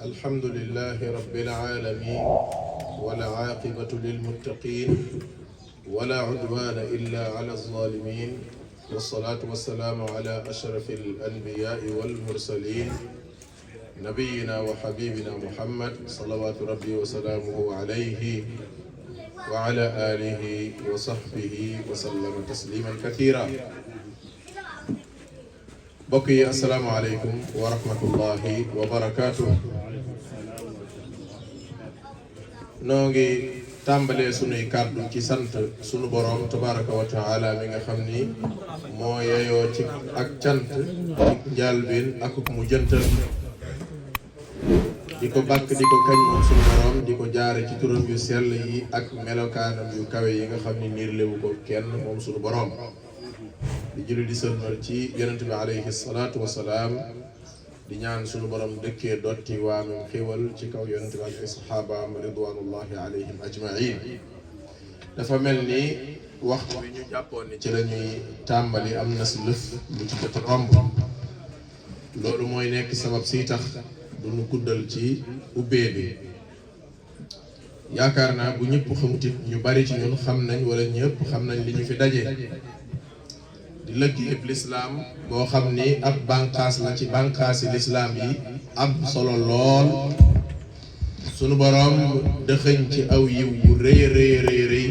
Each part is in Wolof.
الحمد لله رب العالمين والعاقبة للمتقين ولا عدوان إلا على الظالمين والصلاة والسلام على أشرف الأنبياء والمرسلين نبينا وحبيبنا محمد صلوات ربي وسلامه عليه وعلى آله وصحبه وسلم تسليما كثيرا. بقي السلام عليكم ورحمة الله وبركاته. نوغي tàmbalee sunuy kàddu ci sant sunu borom tabaraka wa taala mi nga xam ni moo yeyoo ci ak cant ak njàlbeen ak mu jëntal di ko bàkk di ko kañ moom sunu borom di ko jaare ci turam yu sell yi ak melokaanam yu kawe yi nga xam ni niir lewu ko kenn moom sunu borom di julli di sëlmal ci yonent bi alayhi salaatu wasalaam di ñaan sunu borom dëkkee dotti waamam xéwal ci kaw yonent bi ak ay saxaabaam ridwanullahi alayhim ajmain. dafa mel ni waxtu bi ñu jàppoon ni ci la ñuy tàmbali am na si lëf lu ci jot romb loolu mooy nekk sabab si tax du ñu guddal ci ubbee bi. yaakaar naa bu ñëpp xamutit ñu bari ci ñun xam nañ wala ñëpp xam nañ li ñu fi daje di lëggéeyub lislaam boo xam ni ab bànqaas la ci bànqaasi lislaam yi am solo lool sunu boroom dëxëñ ci aw yiw bu rëy rëy rëy rëy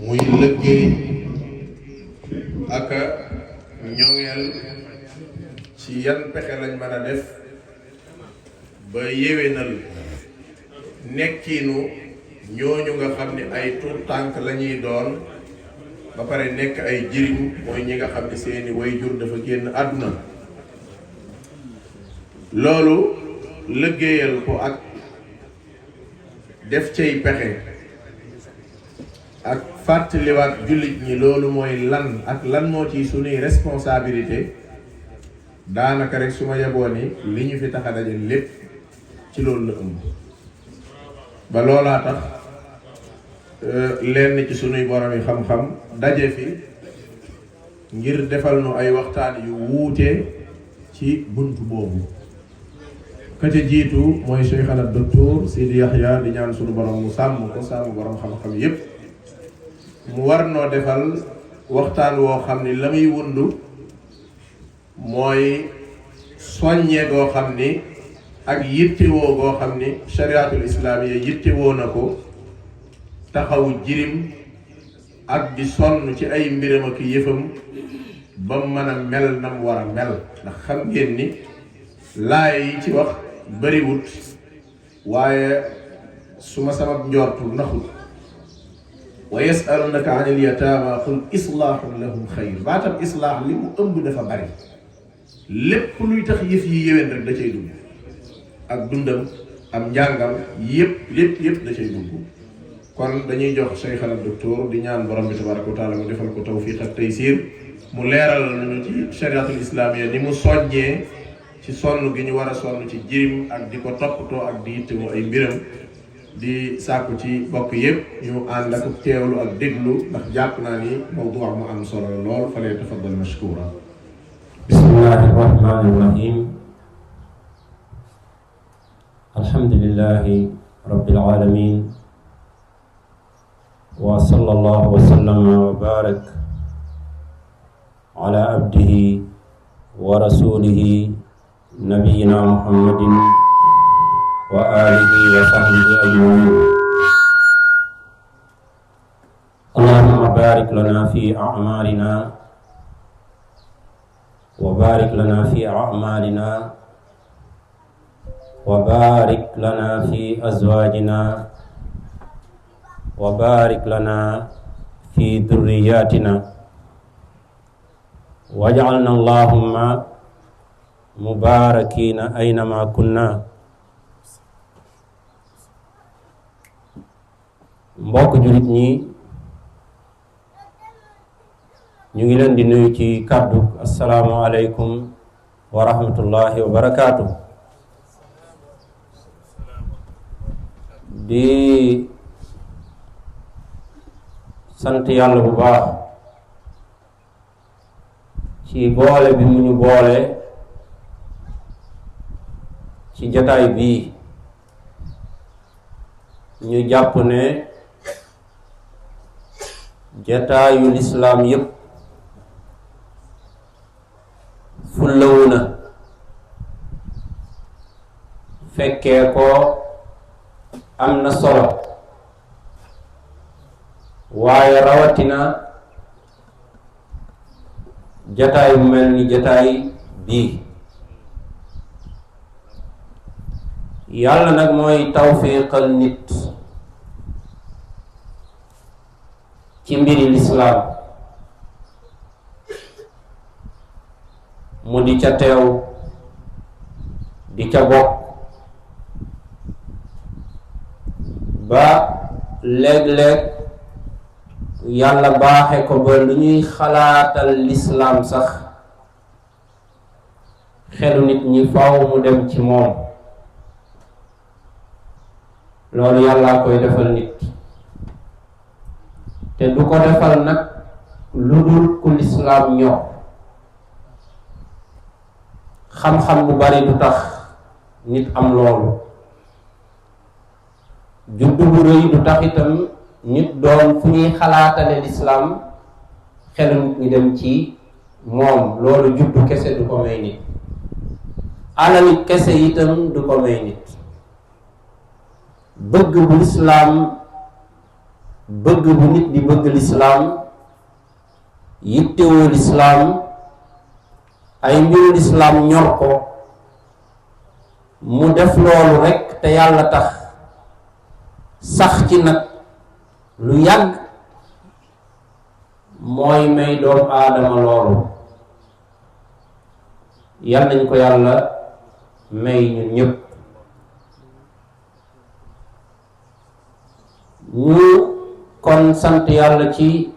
muy lëggéey ak ñoŋeel ci yan pexe lañ mën a def ba yéwénal nekkiinu ñooñu nga xam ni ay tuut tànk lañuy doon ba pare nekk ay jirim mooy ñi nga xam ne seeni wayjur dafa génn àdduna. loolu liggéeyal ko ak def cay pexe ak fàttaliwaat jullit ñi loolu mooy lan ak lan moo ci sunuy responsabilité daanaka rek su ma yeboo ni li ñu fi tax a daje lépp ci loolu la ëmb. ba loolaa tax lenn ci sunuy borom yi xam-xam daje fi ngir defal nu ay waxtaan yu wuute ci bunt boobu. ka ca jiitu mooy Cheikhana docteur Sidi Yahya di ñaan sunu borom mu sàmm ko sàmm borom xam-xam yépp mu war noo defal waxtaan woo xam ni la muy wundu mooy soññee goo xam ni ak yittewoo goo xam ni chariatul islaamiya yittewoo na ko taxawu jirim ak di sonn ci ay mbiram ak yëfam ba mën a mel na mu war a mel. ndax xam ngeen ni laay yi ci wax bariwut waaye su ma sabab njortu naxut. wa yasalunaka an il yataama qul islaahun lahum xayr. baatam islaax li mu ëmb dafa bari lépp luy tax yëf yi yéwén rek da cay dugg ak dundam am njàngam yépp da cay dugg. kon dañuy jox Cheikhana docteur di ñaan borom bi tabaraka wa taala mu defal ko tawfiq ak taysir mu leeral nañu ci chariatul islamiya ni mu soññee ci sonn gi ñu war a sonn ci jirim ak di ko toppatoo ak di yittewoo ay mbiram. di sàkku ci bokk yépp ñu ànd ak teewlu ak déglu ndax jàpp naa ni mawdu mu am solo lool fa lay tafaddal mashkura. bismillahi rahmani rahim. alhamdulillahi rabbil alamin wa sallallahu wa sallama wa barak ala abdihi wa rasulihi nabiyyina muhammadin wa alihi wa sahbihi ajmain. allahumma barik lana fi a'malina wa barik lana fi a'malina wa barik lana fi azwajina wa barik lana fi dhurriyyatina waj'alna allahumma mubarakina aynama kunna. mbokk jullit ñi ñu ngi leen di nuyu ci kàddu assalaamu aleykum wa rahmatullahi wa barakaatu. di sant yàlla bu baax ci boole bi mu ñu boole ci ci jataay bii ñu jàpp ne jataayu lislaam yépp fullawu na fekkee ko am na solo waaye rawatina jataay bu mel ni jataay bii yàlla nag mooy tawfiiqal nit ci mbiri lislaam mu di ca teew di ca bokk ba léeg-léeg yàlla baaxe ko ba lu ñuy xalaatal lislaam sax xelu nit ñi faw mu dem ci moom loolu yàllaa koy defal nit te du ko defal nag lu dul ku lislaam ñor xam-xam bu bari du tax nit am loolu juddu bu rëy du tax itam nit doon fu ñuy xalaatale lislaam xelu nit ñi dem ci moom loolu juddu kese du ko may nit alali kese itam du ko may nit bëgg bu lislaam bëgg bu nit di bëgg lislaam yittewoo lislaam ay mbiru lislaam ñor ko mu def loolu rekk te yàlla tax sax ci nag lu yàgg mooy may doomu aadama loolu yal nañ ko yàlla may ñun ñépp ñu kon sant yàlla ci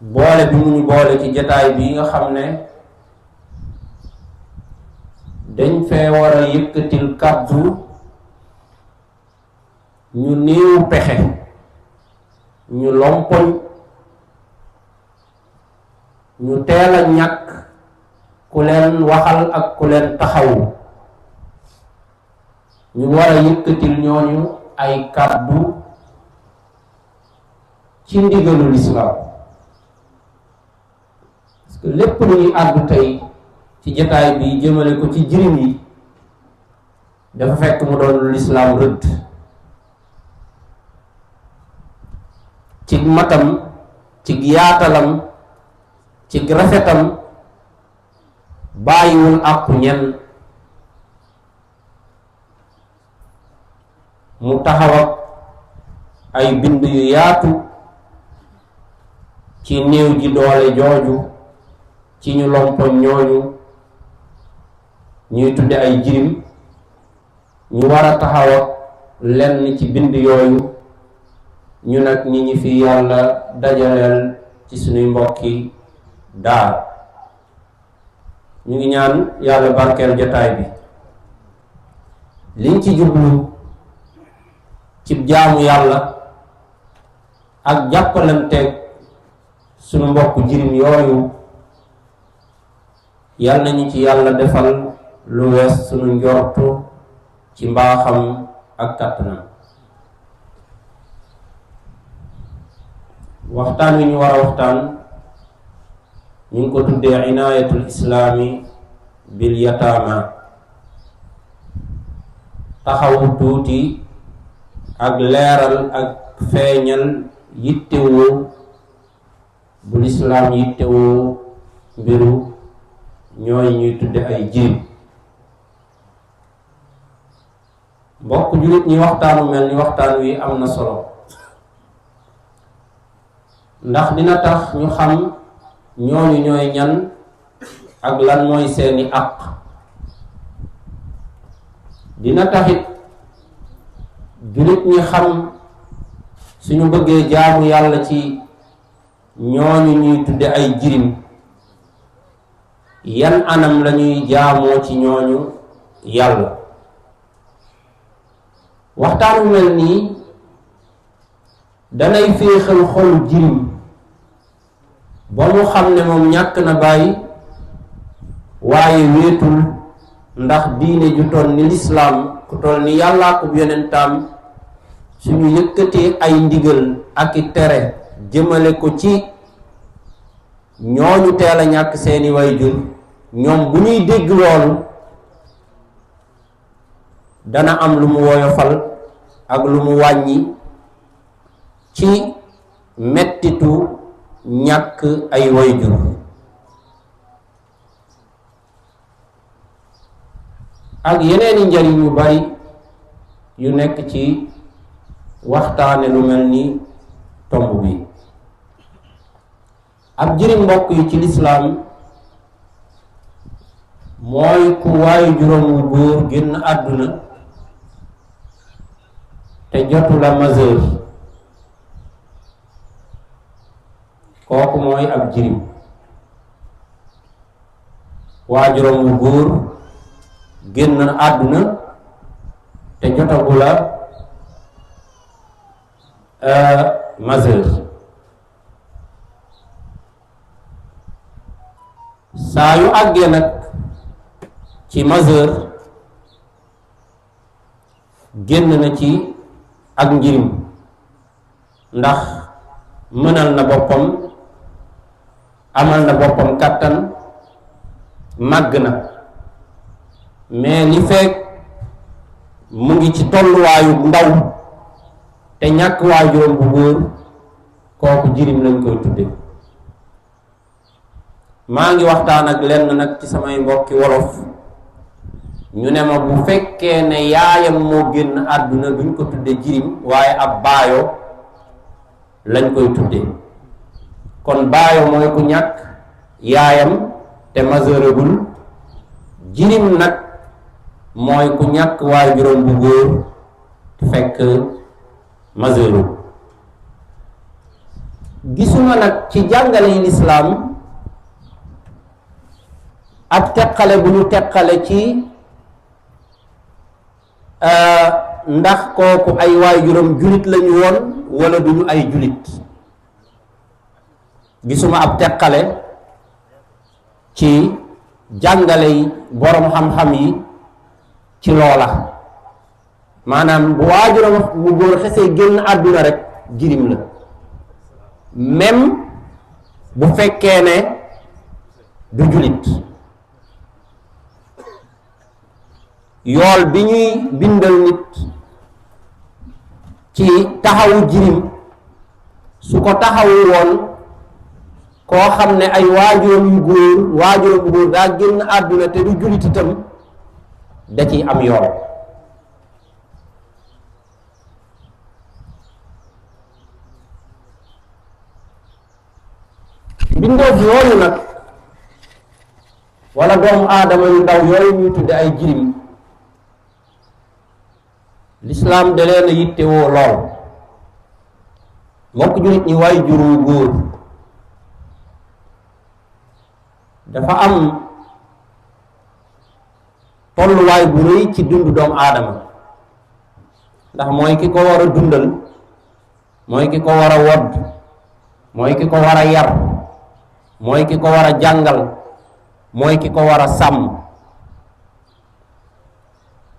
boole bi mu ñu boole ci jataay bi nga xam ne dañ fee war a yëkkatil kàddu ñu néew pexe ñu lompoñ ñu teel a ñàkk ku leen waxal ak ku leen taxawu ñu war a yëkkatil ñooñu ay kàddu ci ndigalu lislaam parce que lépp lu ñuy àddu tey ci jataay bi jëmale ko ci jirim yi dafa fekk mu doon lu lislaam rëdd ci matam ci yaatalam ci rafetam bàyyiwul àqu ñenn mu taxaw ak ay bind yu yaatu ci néew ji doole jooju ci ñu lompoñ ñooñu ñuy tudde ay jirim ñu war a taxaw ak lenn ci bind yooyu ñu nag ñi ñi fi yàlla dajaleel ci suñuy mbokki daar ñu ngi ñaan yàlla barkeel jataay bi liñ ci jublu ci jaamu yàlla ak jàppalanteeg suñu mbokk jirim yooyu yal nañu ci yàlla defal lu wees suñu njortu ci mbaaxam ak kàttanam waxtaan wi ñu war a waxtaan ñu ngi ko tuddee inaayatul islaami bil yataama taxawu tuuti ak leeral ak feeñal yittewoo bu lislaam yittewoo mbiru ñooy ñuy tudde ay jirim mbokk jullit ñi waxtaanu mel ni waxtaan wi am na solo ndax dina tax ñu xam ñooñu ñooy ñan ak lan mooy seeni àq dina taxit jullit ñi xam suñu bëggee jaamu yàlla ci ñooñu ñuy tudde ay jirim yan anam lañuy jaamoo ci ñooñu yàlla waxtaanu mel nii danay féexal xolu jirim ba mu xam ne moom ñàkk na bàyyi waaye wéetul ndax diine ju toll ni lislaam ku toll ni yàllaa ko yonentam suñu yëkkatee ay ndigal ak i tere jëmale ko ci ñooñu teel a ñàkk seeni wayjur ñoom bu ñuy dégg loolu dana am lu mu woyofal ak lu mu wàññi ci mettitu ñàkk ay wayjur ak yeneeni njariñ yu bari yu nekk ci waxtaane lu mel ni tomb bi ab jirim mbokk yi ci lislaam mooy ku waayu juróom wu góor génn àdduna te jotu la majeur kooku mooy ab jirim waa juróom wu góor génn àdduna te jotagu la majeur saa yu àggee nag ci majeur génn na ci ak njirim ndax mënal na boppam amal na boppam kàttan màgg na mais li fekk mu ngi ci tolluwaayu ndaw te ñàkk waajuram bu góor kooku jirim lañ koy tudde maa ngi waxtaan ak lenn nag ci samay mbokki wolof ñu ne ma bu fekkee ne yaayam moo génn àdduna duñ ko tudde jirim waaye ab baayo lañ koy tudde kon baayo mooy ku ñàkk yaayam te majeuragul jirim nag mooy ku ñàkk waajuram bu góor te fekk majeurul gisuma nag ci jàngale yi lislaam ab teqale bu ñu teqale ci ndax kooku ay waajuram julit lañu woon wala duñu ay julit gisuma ab teqale ci jàngale yi boroom xam-xam yi ci loola maanaam bu waajuram bu góor xesee génn àdduna rek jirim la même bu fekkee ne du julit yool bi ñuy bindal nit ci taxawu jirim su ko taxawu woon koo xam ne ay waajuram yu góor daa génn àdduna te du julit itam da ciy am yool bindoof yooyu nag wala doomu aadama yu ndaw yooyu ñuy tudde ay jirim lislaam da leen a yittewoo lool mbokk julit ñi waay juru góor dafa am tolluwaay bu rëy ci dund doomu aadama ndax mooy ki ko war a dundal mooy ki ko war a wodd mooy ki ko war a yar mooy ki ko war a jàngal mooy ki ko war a sàmm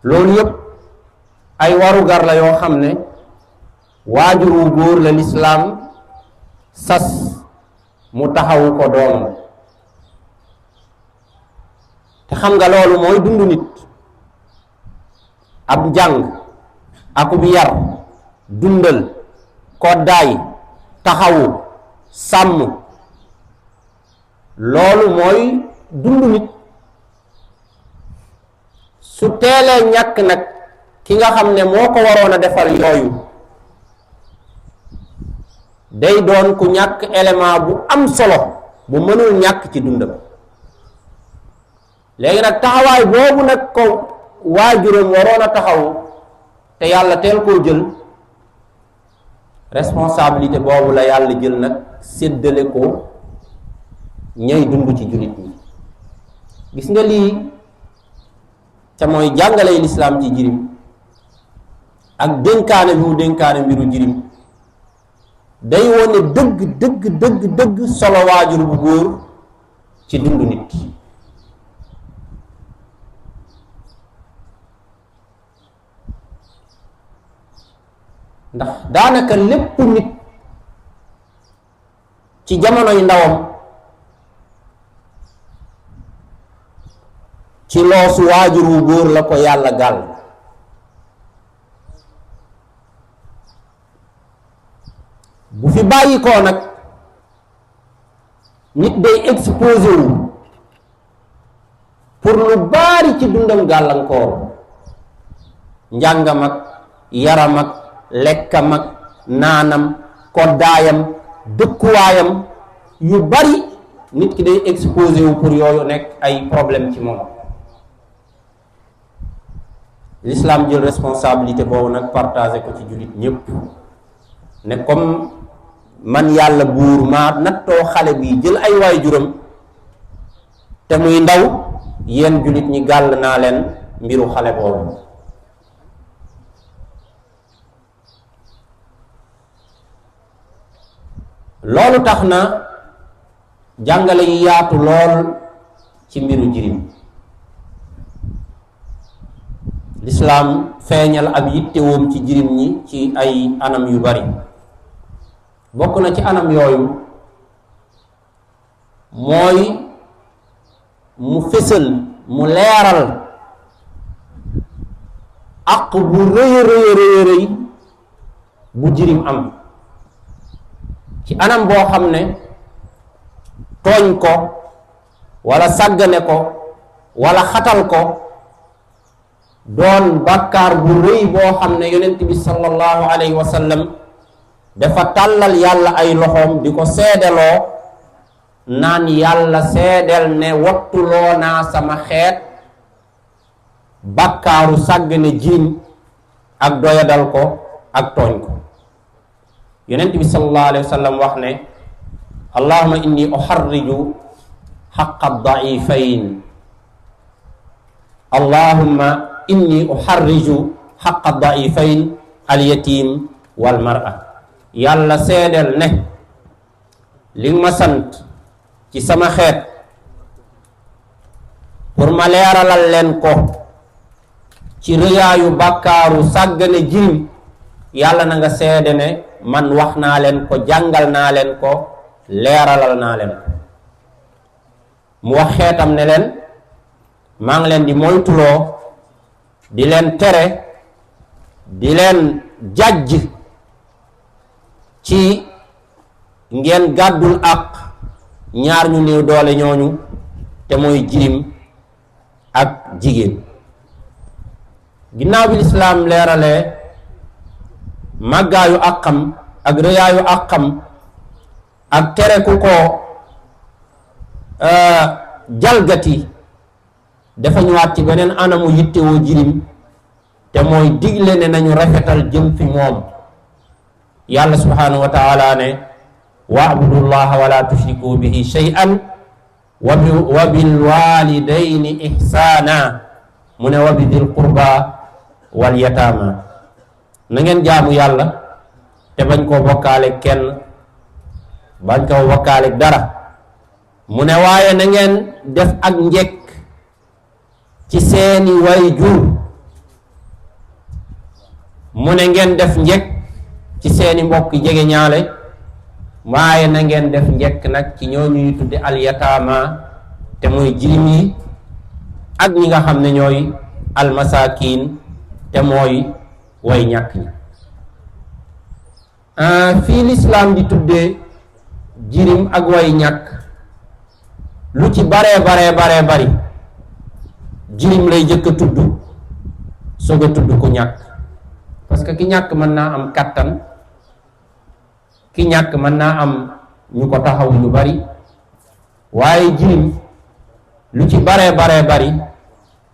loolu yépp ay warugar la yoo xam ne waajur wu góor la lislaam sas mu taxawu ko doomam te xam nga loolu mooy dund nit ab njàng akub yar dundal koddaay taxawu sàmm loolu mooy dund nit su teelee ñàkk nag ki nga xam ne moo ko waroon a defal yooyu day doon ku ñàkk élément bu am solo bu mënul ñàkk ci dundam léegi nag taxawaay boobu nag ko waajuram waroon a taxawu te yàlla teel koo jël responsabilité boobu la yàlla jël nag séddale ko ñay dund ci jullit ñi gis nga lii te mooy jàngale lislaam ci jirim ak dénkaane bi mu dénkaane mbiru jirim day wone dëgg solo waajur bu góor ci dund nit ndax daanaka lépp nit ci jamonoy ndawam ci loosu waajur wu góor la ko yàlla gàll. bu fi bàyyi koo nag nit day exposé wu pour lu bari ci dundam gàllankoor, njàngam ak yaram ak lekkam ak naanam koddaayam dëkkuwaayam yu bari nit ki day exposé wu pour yooyu nekk ay problème ci moom. l'islam jël responsabilité boobu nag partagé ko ci jullit ñépp ne comme man yàlla buur maa nattoo xale bi jël ay waajuram te muy ndaw, yéen jullit ñi gàll naa leen mbiru xale boobu. loolu tax na jàngale yi yaatu lool ci mbiru jirim. lislaam feeñal ab yittewoom ci jirim ñi ci ay anam yu bari. bokk na ci anam yooyu mooy mu fësal mu leeral àq bu rëy rëy bu jirim am ci anam boo xam ne tooñ ko wala sàggane ko wala xatal ko doon bàkkaar bu rëy boo xam ne yonent bi sallallahu alayhi wa sallam dafa tàllal yàlla ay loxoom di ko seedeloo naan yàlla seedel ne wattuloo naa sama xeet bàkkaaru sàggane jirim ak doyadal ko ak tooñ ko. yonent bi sallallahu alayhi wa sallam wax ne allahumma inni uharriju haqqa daifayn allahumma inni uharriju haqqa daifayn alyatim wal mar'a. yàlla seedel ne li nga ma sant ci sama xeet pour ma leeralal leen ko ci rëyaayu bàkkaaru sàggane jirim, yàlla na nga seede ne man wax naa leen ko, jàngal naa leen ko, leeralal naa leen ko. mu wax xeetam ne leen maa ngi leen di moytuloo, di leen tere, di leen jàjj ci ngeen gàddul ak ñaar ñu néew doole ñooñu te mooy jirim ak jigéen. ginnaaw bi lislaam leeralee màggaayu àqam ak rëyaayu àqam ak tere ku ko jalgati, dafa ñëwaat ci beneen anamu yittewoo jirim te mooy digle ne nañu rafetal jëm fi moom. yàlla subhanahu wa taala ne wa'budu llaha wala tushriku bihi shay'an wa bil walidayni ihsana, mu ne wa bi dil qurba wal yatama. na ngeen jaamu yàlla te bañ koo bokkaale kenn, bañ koo bokkaale dara. mu ne waaye na ngeen def ak njekk ci seeni waajur, mu ne ngeen def njekk ci seeni mbokk jege ñaale, waaye na ngeen def njekk nag ci ñoo ñuy tudde alyataama te mooy jirim yi ak ñi nga xam ne ñooy almasaakiin te mooy way ñàkk ñi. fii lislaam di tuddee jirim ak way ñàkk lu ci baree bari jirim lay jëkk a tudd soog a tudd ku ñàkk, parce que ki ñàkk mën naa am kàttan, ki ñàkk mën naa am ñu ko taxaw lu bari, waaye jirim lu ci baree bari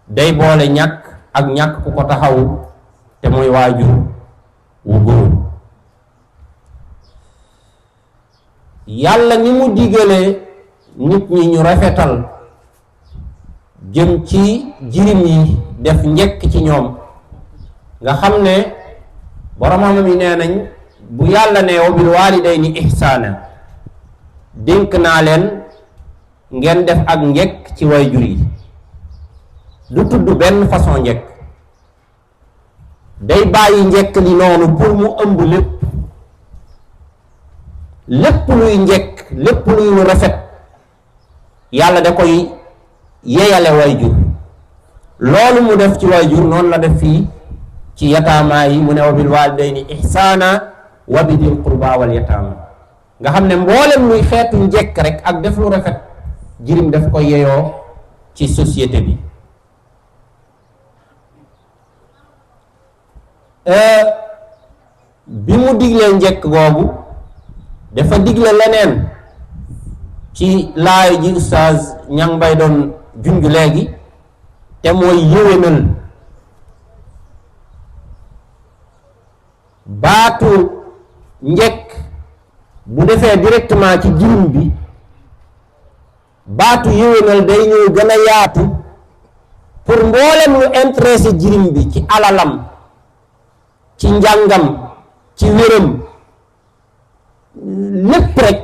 day boole ñàkk ak ñàkk ku ko taxawu te mooy waajur wu góor. yàlla ni mu digalee nit ñi ñu rafetal jëm ci jirim yi, def njëkk ci ñoom, nga xam ne borom xam-xam yi nee nañ bu yàlla ne wa bil walidayni ihsaana, dénk naa leen ngeen def ak njëkk ci waajur yi. du tudd benn façon njëkk, day bàyyi njekk li noonu pour mu ëmb lépp luy njekk lépp luy lu rafet yàlla da koy yeyale wayjur. loolu mu def ci wayjur noonu la def fii ci yataamaa yi mu ne wa bil walidayni ihsaana wa bi dil qurba wal yataama nga xam ne mboolem luy xeetu njekk rek ak def lu rafet jirim daf ko yeyoo ci société bi. bi mu diglee njekk googu dafa digle leneen ci laay ji ustaaz Ñang Mbay doon junj léegi te mooy yéwénal. baatu njekk bu defee directement ci jirim bi baatu yéwénal day ñëw gën a yaatu pour mboolem lu intéressé jirim bi ci alalam ci njàngam ci wéram lépp rek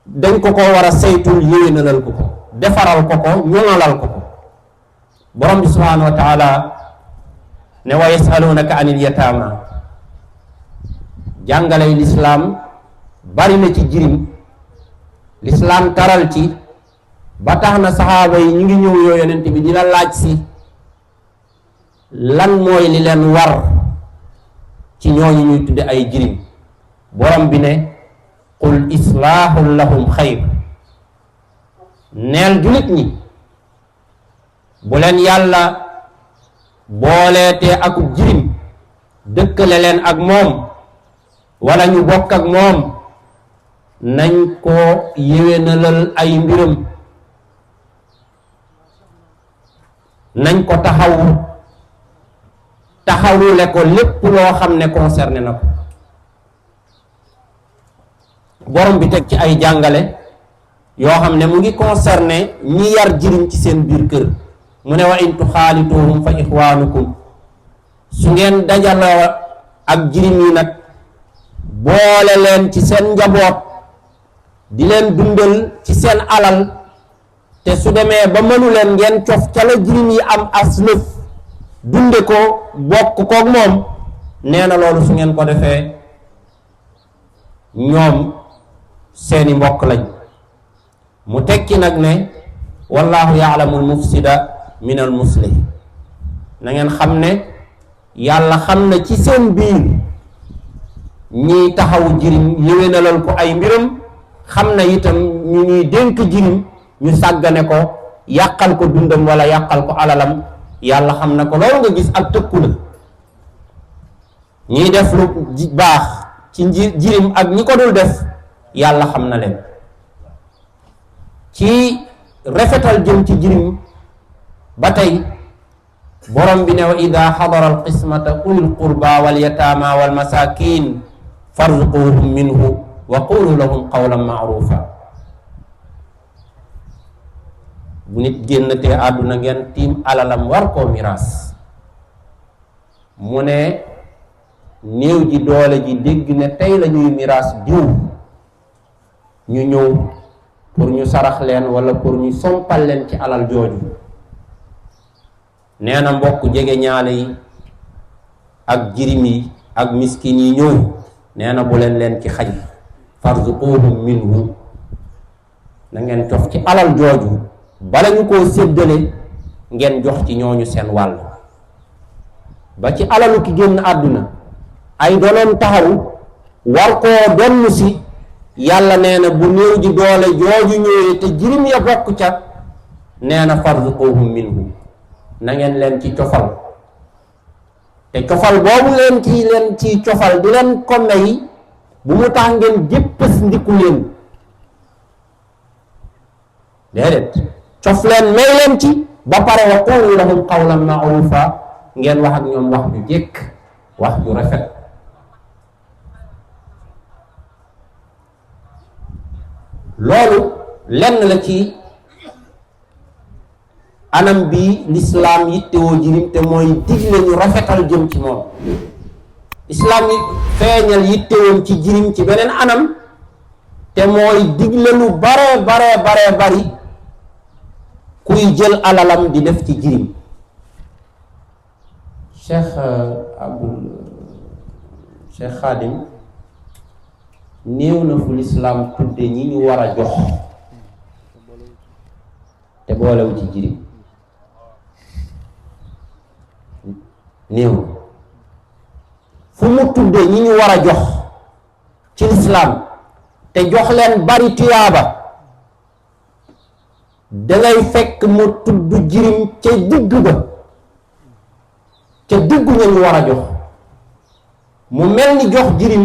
dañ ko war a saytul yéwénalal ko defaral ko ñoŋalal ko borom bi subhanahu wa taala ne wa yasalunaka anil yataama jàngale lislaam bari na ci jirim lislaam taral ci ba tax na saxaaba yi ñu ngi ñëw yoo yonent bi di la laaj si lan mooy li leen war ci ñooñu ñuy tudde ay jirim borom bi ne qul islaahun lahum xayr neel julit ñi bu leen yàlla booleetee akub jirim dëkkale leen ak moom wala ñu bokk ak moom nañ ko yéwénalal ay mbiram nañ ko taxawule ko lépp loo xam ne concerné na ko borom bi teg ci ay jàngale yoo xam ne mu ngi concerné ñi yar jirim ci seen biir kër mu ne wa in tuxaalituhum fa ixwaanukum su ngeen dajaloo ak jirim yi nag boole leen ci seen njaboot di leen dundal ci seen alal te su demee ba mënu leen ngeen cof ca la jirim yi am aslëf dunde ko bokk koog moom nee na loolu su ngeen ko defee ñoom seeni mbokk lañ mu tekki nag ne wallahu yaalamu almufsida min almuslih na ngeen xam ne yàlla xam na ci seen biir ñiy taxawu jirim yéwénalal ko ay mbiram xam na itam ñu ñuy dénk jirim ñu sàggane ko yàqal ko dundam wala yàqal ko alalam yàlla xam na ko loolu nga gis ak tëkku la ñiy def lu baax ci jirim ak ñi ko dul def yàlla xam na leen ci rafetal jëm ci jirim ba tey borom bi ne wa ida xadara alqismata ulil qurba wal yataama wal masakin farzuquhum minhu wa qulu lahum qawlan maarufa bu nit génnatee àdduna ngeen tiim alalam war koo miraas mu ne néew ji doole ji dégg ne tey la ñuy miraas diw ñu ñëw pour ñu sarax leen wala pour ñu sompal leen ci alal jooju nee na mbokk jege ñaale yi ak jirim yi ak miskin yi ñëw nee na bu leen ci xaj farzuquhum minhu na ngeen jox ci alal jooju bala ñu koo séddale ngeen jox ci ñooñu seen wàll ba ci alalu ki génn àdduna ay donoom taxaw war koo donn si yàlla nee na bu néew ji doole jooju ñëwee te jirim ya bokk ca nee na farzuquhum minhu na ngeen leen ci cofal te cofal boobu leen ci cofal di leen ko may bu mu tax ngeen jéppës ndiku leen déedéet cof leen may leen ci ba pare wa qulu lahum qawlan ma'rufa ngeen wax ak ñoom wax ju jekk wax ju rafet loolu lenn la ci anam bi lislaam yittewoo jirim te mooy digle ñu rafetal jëm ci moom islaam yi feeñal yittewoon ci jirim ci beneen anam te mooy digle lu bare bari kuy jël alalam di def ci jirim Cheikh Khadim néew na fu lislaam tudde ñi ñu war a jox te boolewu ci jirim. néew fu mu tudde ñi ñu war a jox ci lislaam te jox leen bari tuyaaba dangay fekk mu tudd jirim ca digg ba, ca diggu ña ñu war a jox. mu mel ni jox jirim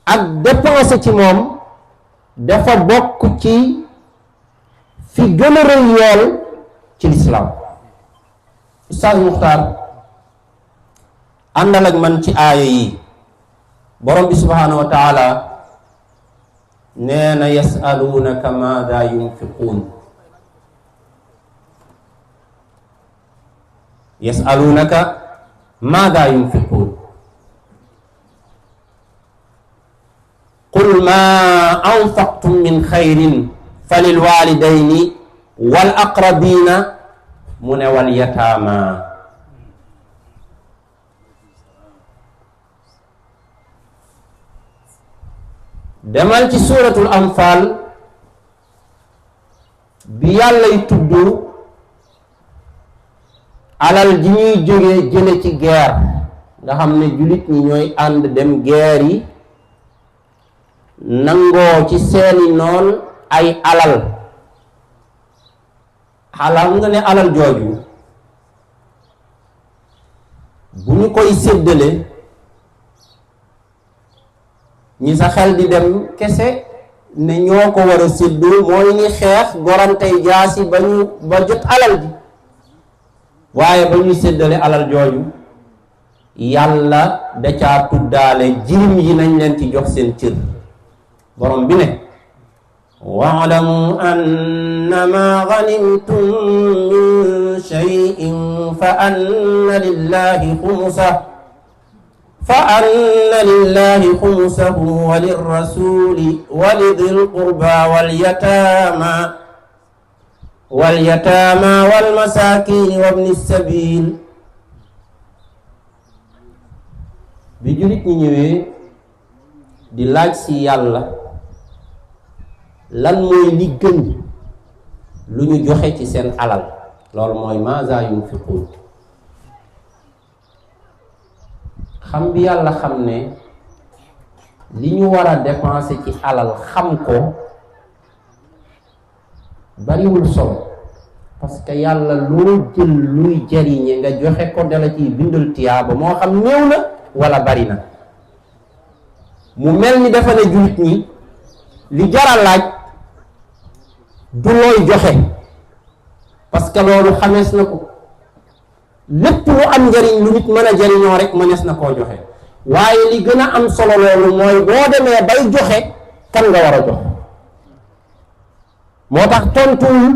ak dépenser ci moom dafa bokk ci fi gën a rëy yool ci lislaam. Ustaaz Muxtaar àndal ak man ci aaya yi. borom bi subhaanahu wa taala nee na yasaluunaka maada yunfiquun. yasaluunaka maada yunfiquun qul maa anfaqtum min xayrin fa lilwaalidayni wal aqrabiina mu ne wal yataama. demal ci suuratul anfaal bi yàllay tudd alal ji ñuy jóge jële ci guerre nga xam ne jullit ñi ñooy ànd dem guerre yi nangoo ci seeni noon ay alal nga ne alal jooju bu ñu koy séddale ñi sa xel di dem kese ne ñoo ko war a séddoo mooy ni xeex gorantey jaasi ba jot alal ji. waaye ba ñuy séddale alal jooju yàlla da caa tuddaale jirim yi nañ leen ci jox seen cër. borom bi ne wa'lamu annama ghanimtum min shay'in fa anna lillahi khumsahu wa lirrasuli wa lidhil qurba wal yataama wal masaakiini wa ibni sabiil. bi jullit ñi ñëwee di laaj ci yàlla lan mooy li gën lu ñu joxe ci seen alal, loolu mooy maaza yunfiquun. xam bi yàlla xam ne li ñu war a dépenser ci alal xam ko bariwul solo, parce que yàlla loo jël luy jariñe nga joxe ko dala ciy bindal tiyaaba, moo xam néew na wala bari na. mu mel ni dafa ne jullit ñi li jara laaj du looy joxe, parce que loolu xamees na ko. lépp lu am njariñ lu nit mën a jariñoo rek mënees na koo joxe, waaye li gën a am solo loolu mooy boo demee bay joxe kan nga war a jox. moo tax tontuwul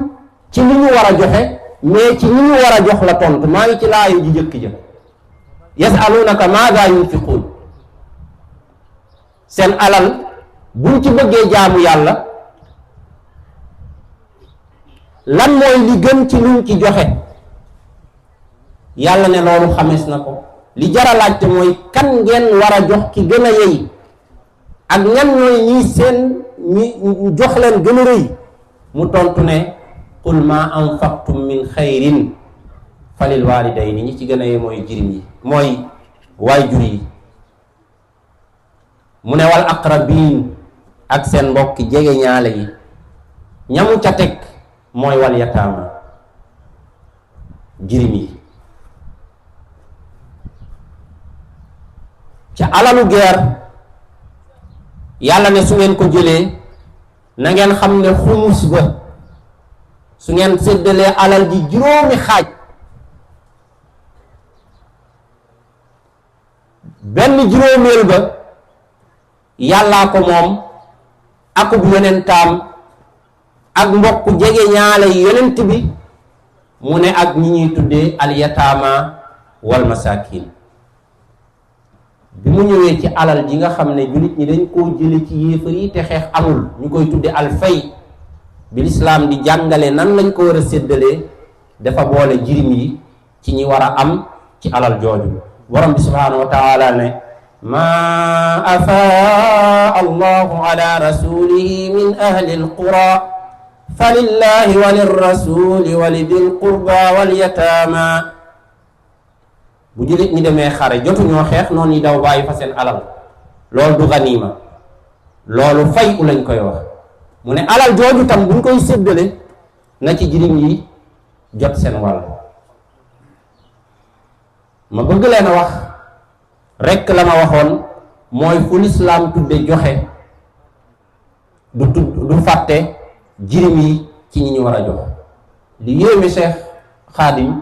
ci li ñu war a joxe mais ci li ñu war a jox la tontu. maa ngi ci laayu ji jëkk ja yasalunaka maada yunfiquun. seen alal buñ ci bëggee jaamu yàlla lan mooy li gën ci luñ ci joxe, yàlla ne loolu xamees na ko. li jara laajte mooy kan ngeen war a jox ki gën a yey, ak ñan ñooy ñi seen ñi jox leen gën a rëy. mu tontu ne qul ma anfaqtum min xayrin fa lil walidayni. ñi ci gën a yey mooy jirim yi, mooy waajur yi. mu ne wal aqrabin, ak seen mbokki jege ñaale yi. ñamu ca teg mooy wal yataama, jirim yi. ca alalu guerre yàlla ne su ngeen ko jëlee na ngeen xam ne xumus ba, su ngeen séddalee alal ji juróomi xaaj, benn juróomeel ba yàllaa ko moom akub yonentaam ak mbokk jege ñaale yonent bi. mu ne ak ñi ñuy tuddee alyataama wal masaakin. bi mu ñëwee ci alal ji nga xam ne jullit ñi dañ koo jële ci yéefar yi te xeex amul, ñu koy tudde alfay, bi lislaam di jàngale nan lañ ko war a séddalee, dafa boole jirim yi ci ñi war a am ci alal jooju. borom bi subhanahu wa taala ne ma afaa allahu ala rasulihi min ahli alqura falillahi wa lirrasuli wa lidil qurba wal yatama. bu jullit ñi demee xare jotuñoo xeex noonu ñi daw bàyyi fa seen alal, loolu du ganima, loolu fay u lañ koy wax. mu ne alal jooju tam buñ koy séddale na ci jirim yi jot seen wàll. ma bëgg leen a wax rekk la ma waxoon mooy fu lislaam tudde joxe du fàtte jirim yi ci ñi ñu war a jox. li yéeme Cheikh Xaadim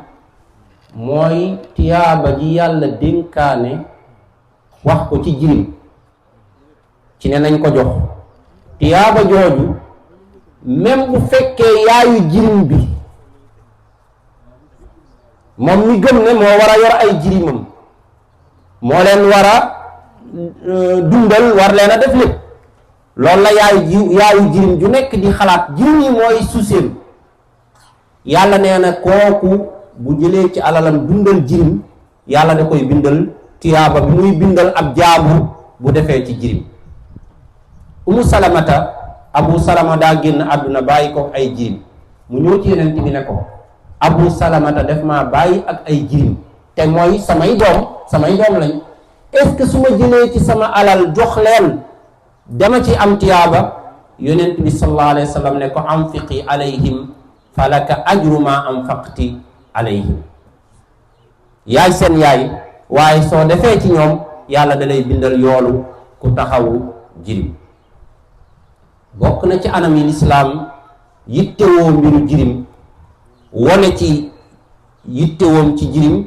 mooy tiyaaba ji yàlla dénkaane wax ko ci jirim ci ne nañ ko jox. tiyaaba jooju même bu fekkee yaayu jirim bi moom mi gëm ne moo war a yor ay jirimam, moo leen war a dundal, war leen a def lépp, loolu la yaayu jirim ju nekk di xalaat. jirim yi mooy suuseem. yàlla nee na kooku bu jëlee ci alalam dundal jirim, yàlla da koy bindal tiyaaba bi muy bindal ab jaabur bu defee ci jirim. umu salamata, abu salama daa génn àdduna bàyyi ko ay jirim. mu ñëw ci yeneen bi ne ko abu salamata def maa bàyyi ak ay jirim te mooy samay doom lañ, est-ce que su ma jëlee ci sama alal jox leen dama ci am tiyaaba? yonent bi sallallahu alayhi wa sallam ne ko anfiqi alayhim falaka ajru ma anfaqti alayhim. yaay seen yaay, waaye soo defee ci ñoom yàlla da lay bindal yoolu ku taxawu jirim. bokk na ci anam yi lislaam yittewoo mbiru jirim, wone ci yittewoom ci jirim,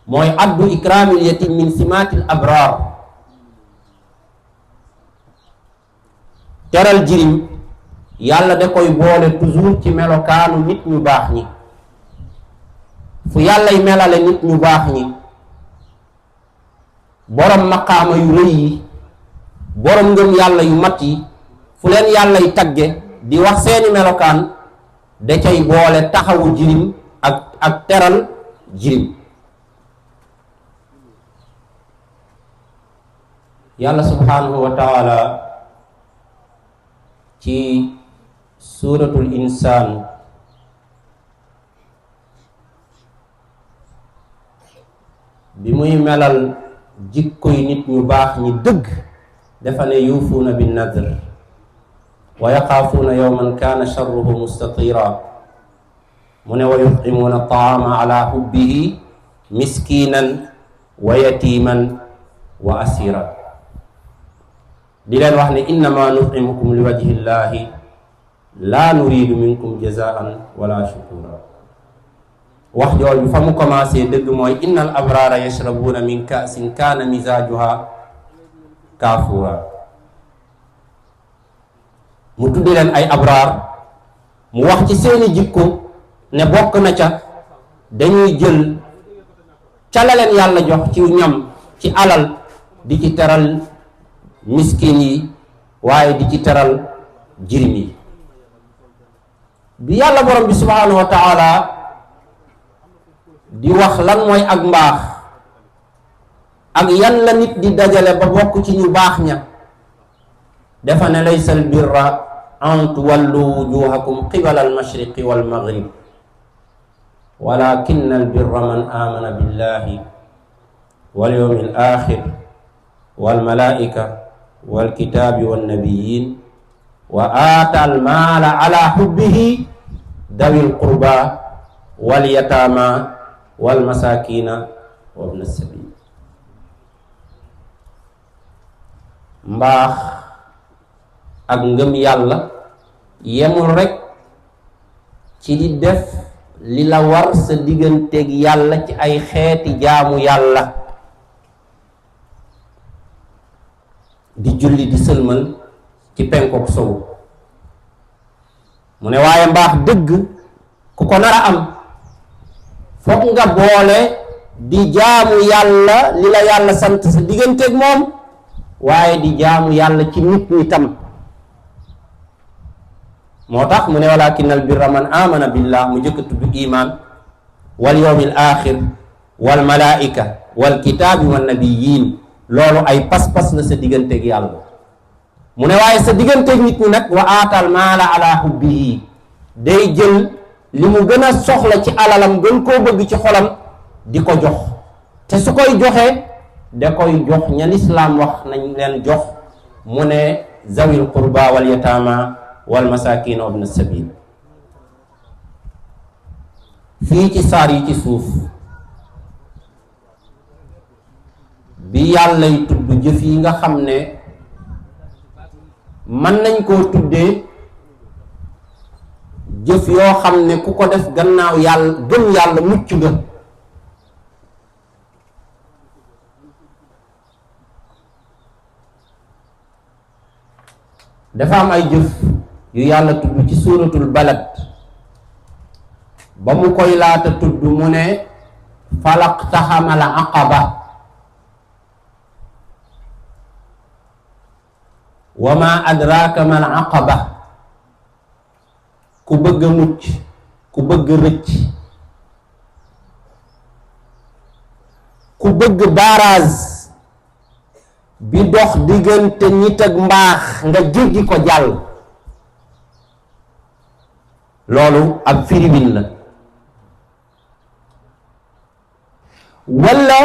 mooy addu ikraamil yatim min simaatil abraar. teral jirim yàlla da koy boole toujours ci melokaanu nit ñu baax ñi. fu yàllay melale nit ñu baax ñi, borom maqaama yu rëy yi, borom ngëm yàlla yu mat yi, fu leen yàllay tagge di wax seeni melokaan, da cay boole taxawu jirim ak teral jirim. yàlla subhanahu wa taala ci suratul insaan bi muy melal jikkoy nit ñu baax ñi dëgg dafa ne yuufuuna bin nadr wa yaxaafuuna yawman kaana sharruhu mustatira. mu ne wa yut'imuuna taama ala hubbihi miskinan wa yatiman wa asira. di leen wax ne innama nut'imukum li wajhi llahi la nuridu minkum jazaan wala shukura. wax jooju fa mu commencé dëgg mooy innal abraara yashrabuuna min kaasin kaana misaajuha kaafuura. mu tuddi leen ay abraar, mu wax ci seeni jikko ne bokk na ca dañuy jël ca la leen yàlla jox ci ñam ci alal di ci teral miskin yi, waaye di ci teral jirim yi. bi yàlla borom bi subhanahu wa taala di wax lan mooy ak mbaax ak yan la nit di dajale ba bokk ci ñu baax ña, dafa ne laysa al birra an tuwallu wujuhakum qibala al mashriqi wal maghrib walakin al birra man amana billahi wal yawmil akhir wal malaika wal kitabi wan nabiyyin wa aata al mala ala hubbihi dawil qurba wal yatama wal masakina wa ibn as-sabil. mbaax ak ngëm yàlla yemul rekk ci di def li la war sa digganteeg yàlla ci ay xeeti jaamu yàlla, di julli di sëlmal ci penkook sowu. mu ne waaye mbaax dëgg ku ko nar a am fokk nga boole di jaamu yàlla li la yàlla sant sa digganteeg moom, waaye di jaamu yàlla ci nit ñi tam. moo tax mu ne walakin al birra man amana billah, mu jëkk tudd iman wal yawmil axir wal malaika wal kitaabi wan nabiyyin loolu ay pas-pas la sa digganteeg yàlla. mu ne waaye sa digganteeg nit ñi nag wa aatal maala ala hubbihi day jël li mu gën a soxla ci alalam gën koo bëgg ci xolam di ko jox, te su koy joxee da koy jox ña lislaam wax nañ leen jox. mu ne zawil qurba wal yataama wal masaakin wa ibn sabil. fii ci saar yi ci suuf bi yàllay tudd jëf yi nga xam ne mën nañ koo tuddee jëf yoo xam ne ku ko def gannaaw yàlla gëm yàlla mucc nga. dafa am ay jëf yu yàlla tudd ci suuratul balad ba mu koy laata tudd mu ne falaqtahamal aqaba wa ma adraka mal aqaba. ku bëgg a mucc, ku bëgg rëcc, ku bëgg barrage bi dox diggante nit ak mbaax nga jéggi ko jàll, loolu ab firiwin la. walla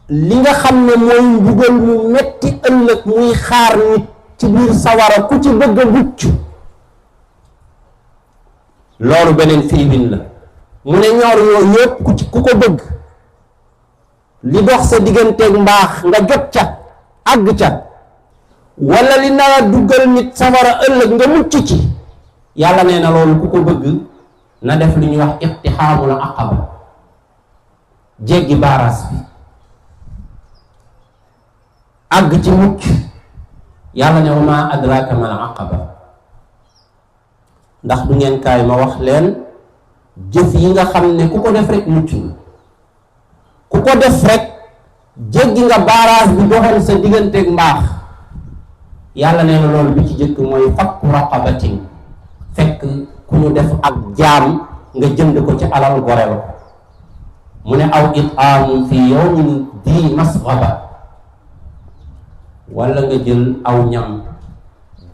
li nga xam ne mooy mbugal mu metti ëllëg muy xaar nit ci biir sawara ku ci bëgg a mucc, loolu beneen firiwin la. mu ne ñoor yooyu yëpp ku ko bëgg, li dox sa digganteeg mbaax nga jot ca àgg ca, walla li nar a duggal nit sawara ëllëg nga mucc ci, yàlla nee na loolu ku ko bëgg na def li ñuy wax iqtixaamul aqaba, jéggi baaraas bi àgg ci mucc. yàlla ne wa ma adraka mal aqaba. ndax du ngeen kaay ma wax leen jëf yi nga xam ne ku ko def rek mucc nga, ku ko def rek jéggi nga baaraas bi doxal sa digganteeg mbaax. yàlla nee na loolu bi ci jëkk mooy fakku raqabatin, fekk ku ñu def ak jaam nga jënd ko ci alal goreel. mu ne aw it'aamun fi yawmin di masghaba, walla nga jël aw ñam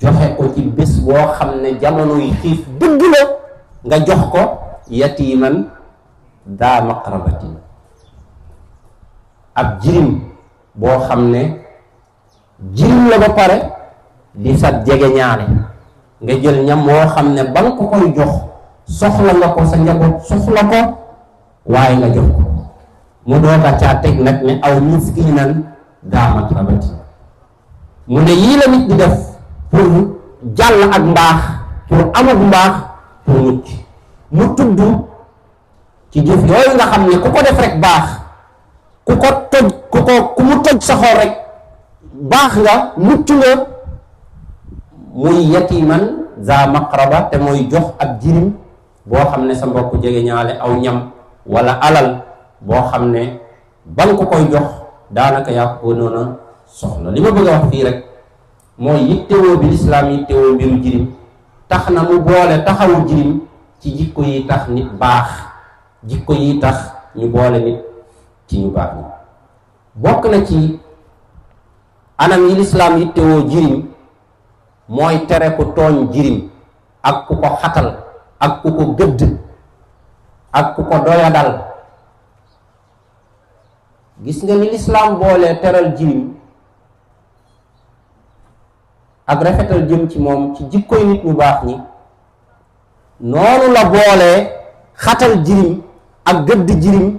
joxe ko ci bés boo xam ne jamono yi xiif dëgg la nga jox ko yatiiman daa maqrabatin, ab jirim boo xam ne jirim la ba pare di sa jege ñaale, nga jël ñam woo xam ne ba nga ko koy jox soxla nga ko, sa njaboot soxla ko, waaye nga jox ko. mu dooga caa teg nag ne aw miskinan daa maqrabatin. mu ne yii la nit di def pour jàll ak mbaax, pour amag mbaax, pour mucc. mu tudd ci jëf yooyu nga xam ne ku ko def rek baax, ku ko toj ku mu toj sa xol rek baax nga, mucc nga. muy yatiman za maqraba, te mooy jox ab jirim boo xam ne sa mbokk jege ñaale aw ñam walla alal boo xam ne ba nga ko koy jox daanaka yaa ko noona soxla. li ma bëgg a wax fii rek mooy yittewoo bi lislaam yittewoo mbiru jirim tax na mu boole taxawu jirim ci jikko yi tax nit baax, jikko yi tax ñu boole nit ci ñu baax ñi. bokk na ci anam yi lislaam yittewoo jirim mooy tere ku tooñ jirim ak ku ko xatal ak ku ko gëdd ak ku ko doyadal. gis nga ni lislaam boole teral jirim ak rafetal jëm ci moom ci jikkoy nit ñu baax ñi, noonu la boole xatal jirim ak gëdd jirim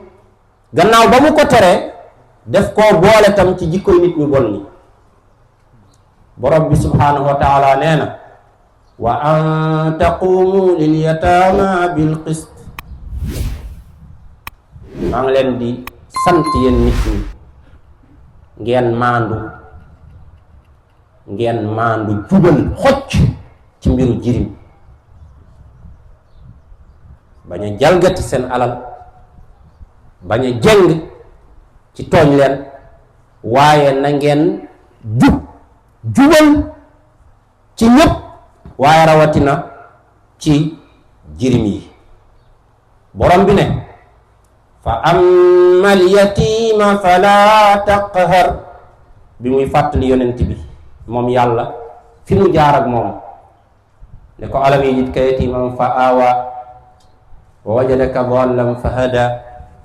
gannaaw ba mu ko tere def koo boole tam ci jikkoy nit ñu bon ñi. borom bi subhaanahu wa taala nee na wa an taqumu lil yataama bil qist. maa ngi leen di sant yéen nit ñi ngeen maandu jubal xocc ci mbiru jirim, bañ a jalgati seen alal, bañ a jëng ci tooñ leen, waaye na ngeen jubal ci ñépp, waaye rawatina ci jirim yi. borom bi ne fa amma al-yatiima fala taqhar bi muy fàttali yonent bi moom yàlla fi mu jaar ak moom ne ko alam yajidka yatiiman fa aawa wa wajadaka dallan fa hada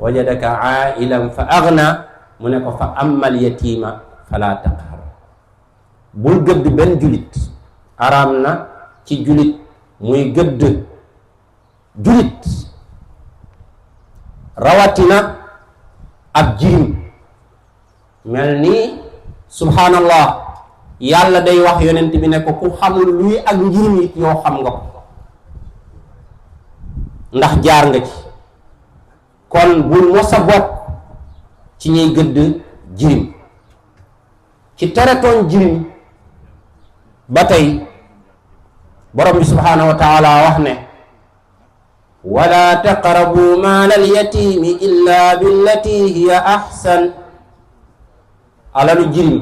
wajadaka ailan fa agna mu ne ko fa amma al-yatiima fala taqhar bul gëdd benn julit araam na ci julit muy gëdd julit rawatina ab jirim mel ni subhanallah yàlla day wax yonent bi ne ko ku xamul luy ak njirim it yoo xam nga ko ndax jaar nga ci kon bul mos a bokk ci ñuy gëdd jirim ci teretoon jirim ba tey borom bi subhanahu wa taala wax ne wala taqrabu maal alyatimi illa billati hiya ahsan alalu jirim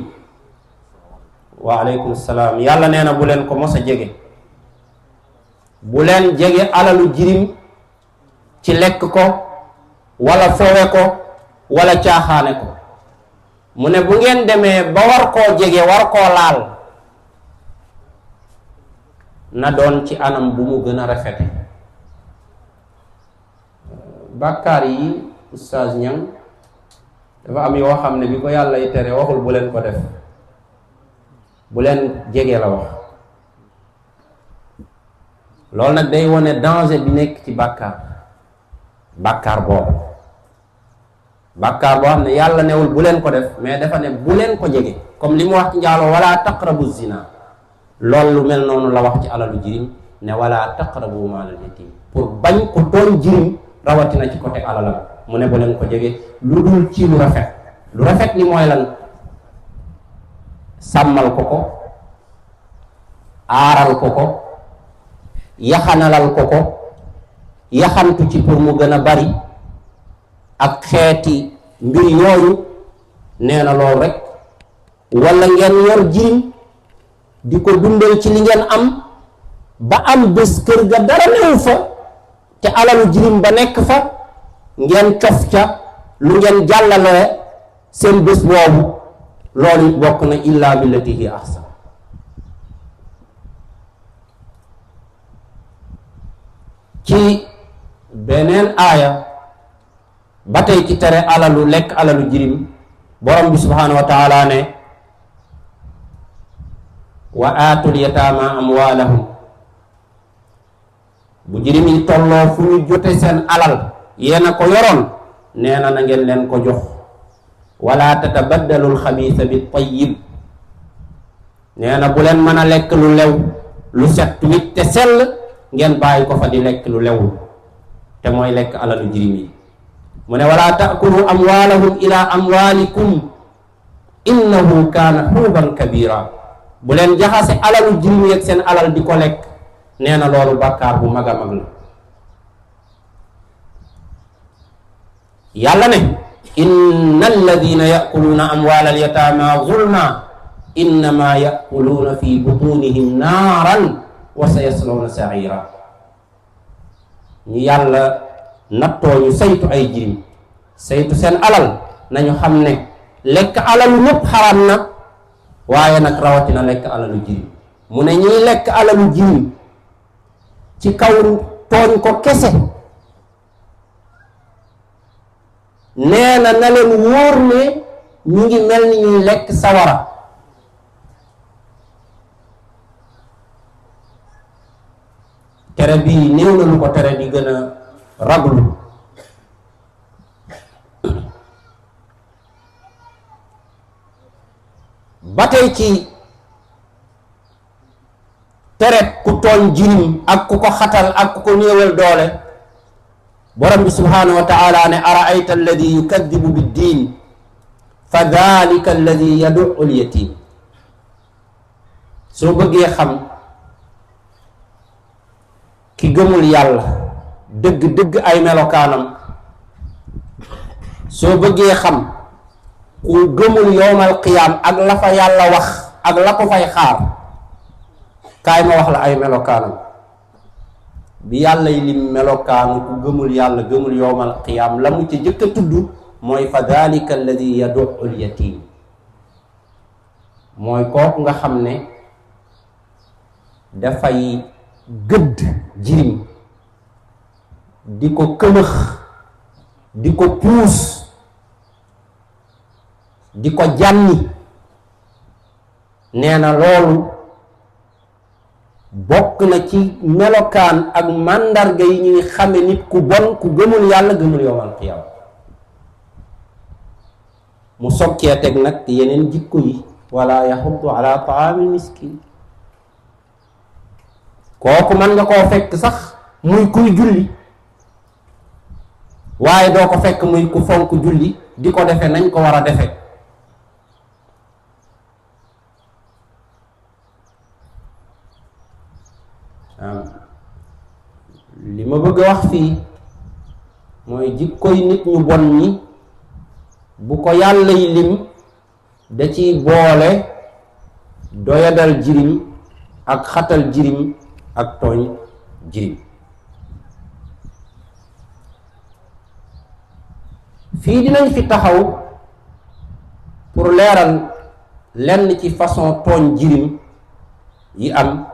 wa aleykum salaam yàlla nee na bu leen ko mos a jege bu leen jege alalu jirim ci lekk ko wala fowe ko wala caaxaane ko mu ne bu ngeen demee ba war koo jege war koo laal na doon ci anam bu mu gën a rafete bàkkaar yi Oustaz Niang dafa am yoo xam ne bi ko yàlla yi tere waxul bu leen ko def bu leen jege la wax loolu nag day wone danger bi nekk ci bàkkaar boobu bàkkaar boo xam ne yàlla newul bu leen ko def mais dafa ne bu leen ko jege comme li mu wax ci njaaloo wala taqrabu zina loolu lu mel noonu la wax ci alalu jirim ne wala taqrabu maalal yatim pour bañ ko tooñ jirim rawatina ci côté alalam mu ne bu leen ko jege lu dul ci lu rafet li mooy lan sàmmal ko ko aaral ko ko yaxanalal ko ko yaxantu ci pour mu gën a bari ak xeeti mbir yooyu nee na loolu rek wala ngeen yor jirim di ko dundal ci li ngeen am ba am bés kër ga dara newu fa te alalu jirim ba nekk fa ngeen cof ca lu ngeen jàllalee seen bés boobu loolu it bokk na illa billati hi ahsan ci beneen aaya ba tey ci tere alalu lekk alalu jirim borom bi subhanahu wa taala ne wa aatul yataama amwaalahum bu jirim yi tolloo fu ñu jote seen alal yéena ko yoroon nee na ngeen leen ko jox wala tatabaddalu alxabiisa bi tayyib nee na bu leen mën a lekk lu lew lu set wit te sell ngeen bàyyi ko fa di lekk lu lewul te mooy lekk alalu jirim yi mu ne wala taakulu amwaalahum ila amwaalikum innahu kaana xuuban kabira bu leen jaxase alalu jirim yi ak seen alal di ko lekk nee na loolu bàkkaar bu mag a mag la yàlla ne inna alladina yakuluuna amwaala alyataama zulma innama yakuluuna fi butunihim naaran wa sa yaslawna saira ñu yàlla nattoo ñu saytu ay jirim saytu seen alal nañu xam ne lekk alalu ñëpp xaram na waaye nag rawatina lekk alalu jirim mu ne ñiy lekk alalu jirim ci kaw tooñ ko kese nee na leen wóor ne ñu ngi mel ni ñuy lekk sawara tere bii néew na lu ko tere di gën a raglu ba tey ci tere ku tooñ jirim ak ku ko xatal ak ku ko néewal doole borom bi subhanahu wa taala ne araayta alladi yukadibu biddin fa dalika alladi yaduu lyatim soo bëggee xam ki gëmul yàlla dëgg-dëgg ay melokaanam soo bëggee xam ku gëmul yowmal qiyaam ak la fa yàlla wax ak la ko fay xaar kaay ma wax la ay melokaanam bi yàlla yi lim melokaanu ku gëmul yàlla gëmul yowmal qiyaam la mu ci jëkk a tudd mooy fa dalika alladi yadu'u al-yatim mooy kooku nga xam ne dafay gëdd jirim di ko këmëx di ko puus di ko jànni nee na loolu bokk na ci melokaan ak màndarga yi ñuy xame nit ku bon ku gëmul yàlla gëmul yowmal qiyaam mu sokkee teg nag yeneen jikko yi wala yaxuddu ala taamil miskin kooku mën nga koo fekk sax muy kuy julli waaye doo ko fekk muy ku fonk julli di ko defe nañ ko war a defe li ma bëgg a wax fii mooy jikkoy nit ñu bon ñi bu ko yàlla yi lim da ciy boole doyadal jirim ak xatal jirim ak tooñ jirim fii dinañ fi taxaw pour leeral lenn ci façon tooñ jirim yi am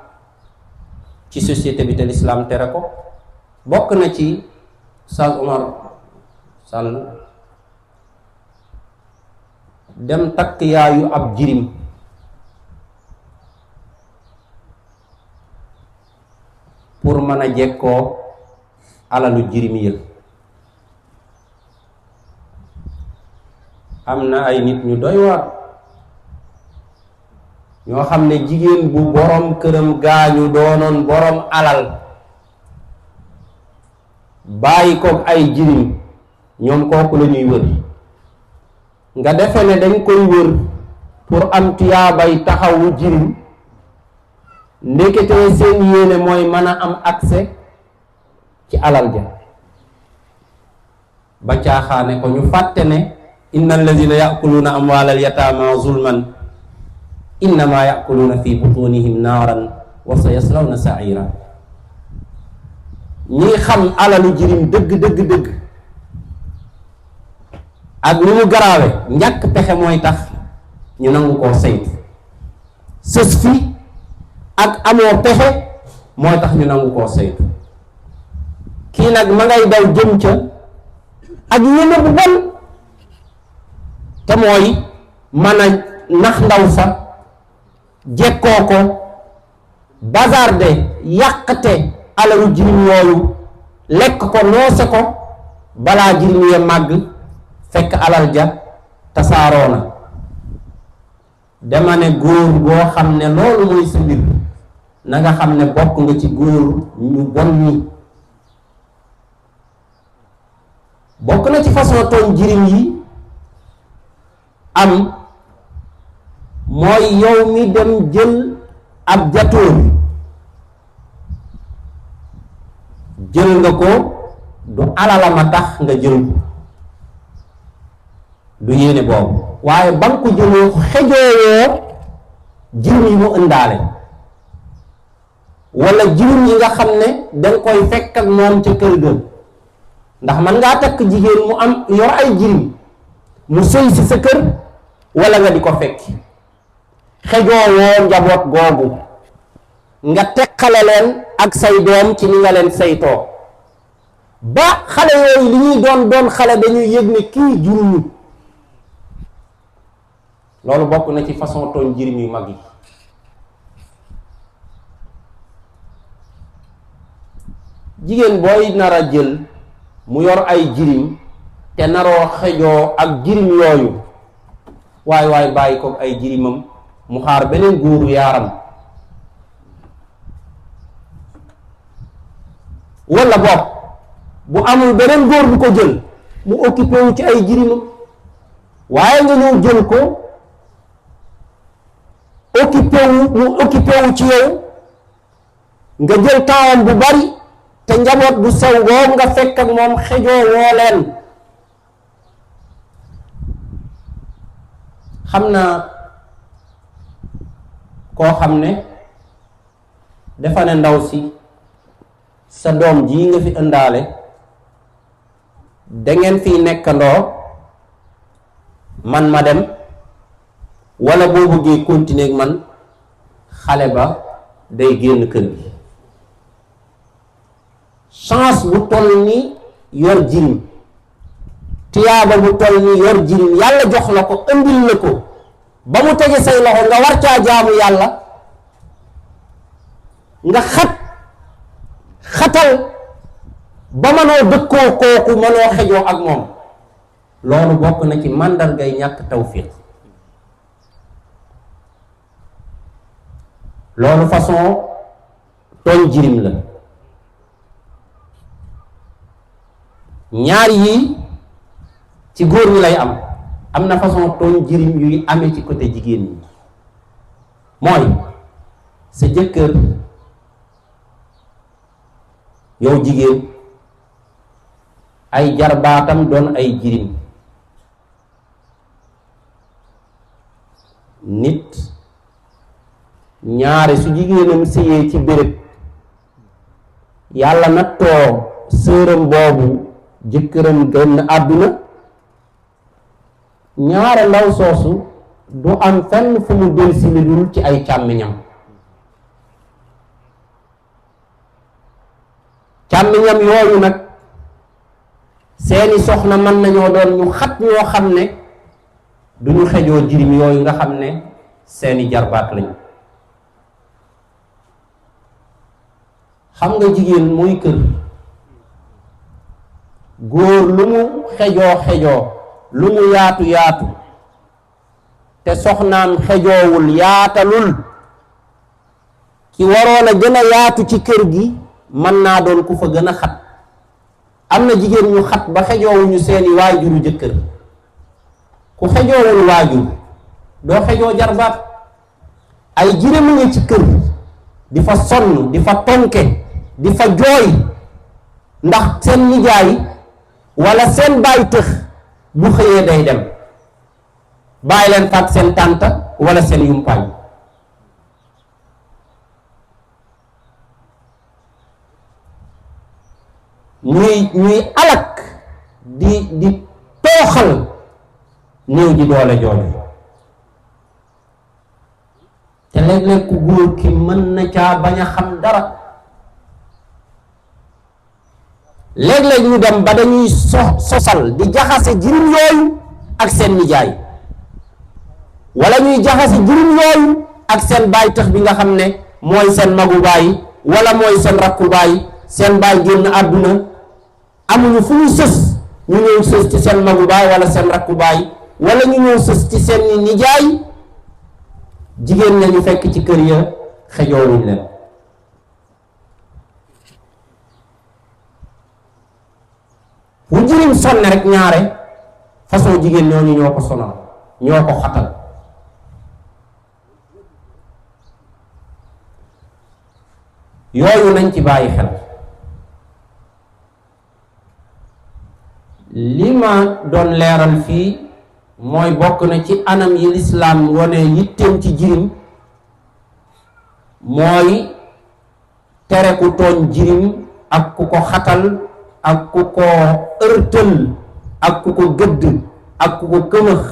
ci société bi te lislaam tere ko bokk na ci Oustaz Omar Sall dem takk yaayu ab jirim pour mën a jekkoo alalu jirim yi am na ay nit ñu doy waar ñoo xam ne jigéen bu borom këram gaañu doonoon borom alal bàyyi koog ay jirim ñoom kooku la ñuy wër nga defe ne dañ koy wër pour am tuyaabay taxawu jirim ndeketee seen yéene mooy mën a am accès ci alal ja ba caaxaane ko ñu fàtte ne inna alladina yakuluuna amwaalal yataama zulman innama yakuluuna fi butunihim naaran wa sa yaslawna saira ñi xam alalu jirim dëgg ak ni mu garaawe ñàkk pexe mooy tax ñu nangu koo saytu sës fi ak amoo pexe mooy tax ñu nangu koo saytu kii nag ma ngay daw jëm ca ak yéene bu bon te mooy mën a nax ndaw sa jekkoo ko bazarde yàqate alalu jirim yooyu lekk ko noose ko balaa jirim yee màgg fekk alal ja tasaaroo na dama ne góor boo xam ne loolu mooy sa mbir na nga xam ne bokk nga ci góor ñu bon ñi bokk na ci façon tooñ jirim yi am mooy yow mi dem jël ab jatóor jël nga ko du alalama tax nga jël ko du yéene boobu waaye ba nga ko jëloo xejoowoo jirim yi mu ëndaale wala jirim yi nga xam ne danga koy fekk ak moom ca kër ga ndax man ngaa takk jigéen mu am yor ay jirim mu sëy si sa kër wala nga di ko fekki xejoowoo njaboot googu nga teqale leen ak say doom ci ni nga leen saytoo ba xale yooyu li ñuy doon xale dañuy yëg ne kii juruñu loolu bokk na ci façon tooñ jirim yu mag yi jigéen booy nar a jël mu yor ay jirim te naroo xejoo ak jirim yooyu waay bàyyi ko ay jirimam mu xaar beneen góoru yaaram walla bopp bu amul beneen góor bu ko jël mu occupé wu ci ay jirimam waaye nga ñëw jël ko mu occupé wu ci yow nga jël taawam bu bari te njaboot bu sew boobu nga fekk ak moom xejoo woo leen xam naa koo xam ne dafa ne ndaw si sa doom ji nga fi ëndaale dangeen fiy nekkandoo man ma dem, wala boo bëggee continuer ak man xale ba day génn kër gi. chance bu toll ni yor jirim, tiyaaba bu toll ni yor jirim yàlla jox la ko, ëndil la ko ba mu tege say loxo nga war caa jaamu yàlla, nga xatal ba mënoo dëkkoo kooku, mënoo xejoo ak moom. loolu bokk na ci màndargay ñàkk tawfiq. loolu façon tooñ jirim la. ñaar yii ci góor ñi lay am na façon tooñ jirim yuy amee ci côté jigéen ñi. mooy sa jëkkër yow jigéen ay jarbaatam doon ay jirim. nit ñaare su jigéenam sëyee ci béréb yàlla nattoo sëram boobu jëkkëram génn àdduna, ñaare ndaw soosu du am fenn fu mu delsi lu dul ci ay càmmiñam. càmmiñam yooyu nag seeni soxna mën nañoo doon ñu xat ñoo xam ne du ñu xejoo jirim yooyu nga xam ne seeni jarbaat lañu. xam nga jigéen mooy kër, góor lu mu xejoo lu mu yaatu te soxnaam xejoowul yaatalul, ki waroon a gën a yaatu ci kër gi mën naa doon ku fa gën a xat. am na jigéen ñu xat ba xejoowuñu seeni waajuru jëkkër. ku xejoowul waajur doo xejoo jarbaat. ay jirim ngi ci kër di fa sonn, di fa tonke, di fa jooy ndax seen nijaay wala seen baay tëx bu xëyee day dem, bàyyi leen fàtt seen tànta wala seen yumpaañ. ñuy alak di tooxal néew ji doole jooju. te léeg-léeg ku góor ki mën na caa bañ a xam dara. léeg-léeg ñu dem ba dañuy sosal di jaxase jirim yooyu ak seen nijaay, wala ñuy jaxase jirim yooyu ak seen baay tëx bi nga xam ne mooy seen magu baay wala mooy seen rakku baay. seen baay génn àdduna amuñu fu ñu sës, ñu ñëw sës ci seen magu baay wala seen rakku baay, wala ñu ñëw sës ci seen nijaay. jigéen ña ñu fekk ci kër ya xejoowuñ leen. bu jirim sonne rek ñaare façon jigéen ñooñu ñoo ko sonal, ñoo ko xatal. yooyu nañ ci bàyyi xel. li ma doon leeral fii mooy bokk na ci anam yi lislaam wone yitteem ci jirim, mooy tere ku tooñ jirim ak ku ko xatal ak ku ko ërtël ak ku ko gëdd ak ku ko këmëx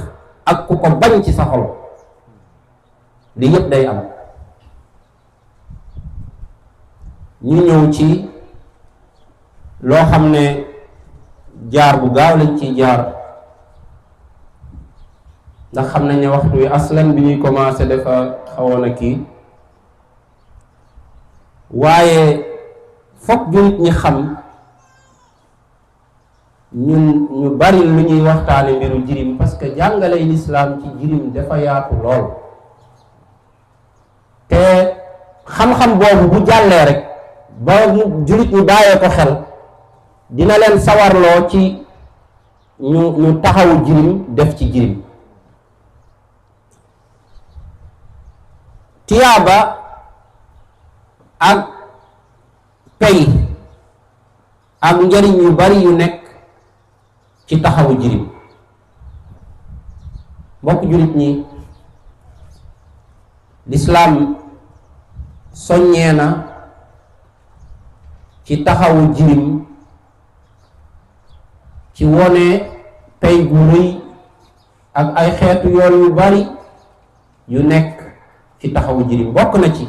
ak ku ko bañ ci sa xol. li yépp day am. ñu ñëw ci loo xam ne jaar bu gaaw lañ ciy jaar, ndax xam nañ ne waxtu wi aslan bi ñuy commencé dafa xawoon a kii, waaye fokk jullit ñi xam ñun ñu bari lu ñuy waxtaane mbiru jirim, parce que jàngaley lislaam ci jirim dafa yaatu lool. te xam-xam boobu bu jàllee rek ba jullit ñi bàyyee ko xel, dina leen sawarloo ci ñu taxawu jirim, def ci jirim. tiyaaba ak pay ak njariñ yu bari yu nekk ci taxawu jirim. mbokk jullit ñi, lislaam soññee na ci taxawu jirim, ci wone pay gu rëy ak ay xeetu yoon yu bari yu nekk ci taxawu jirim. bokk na ci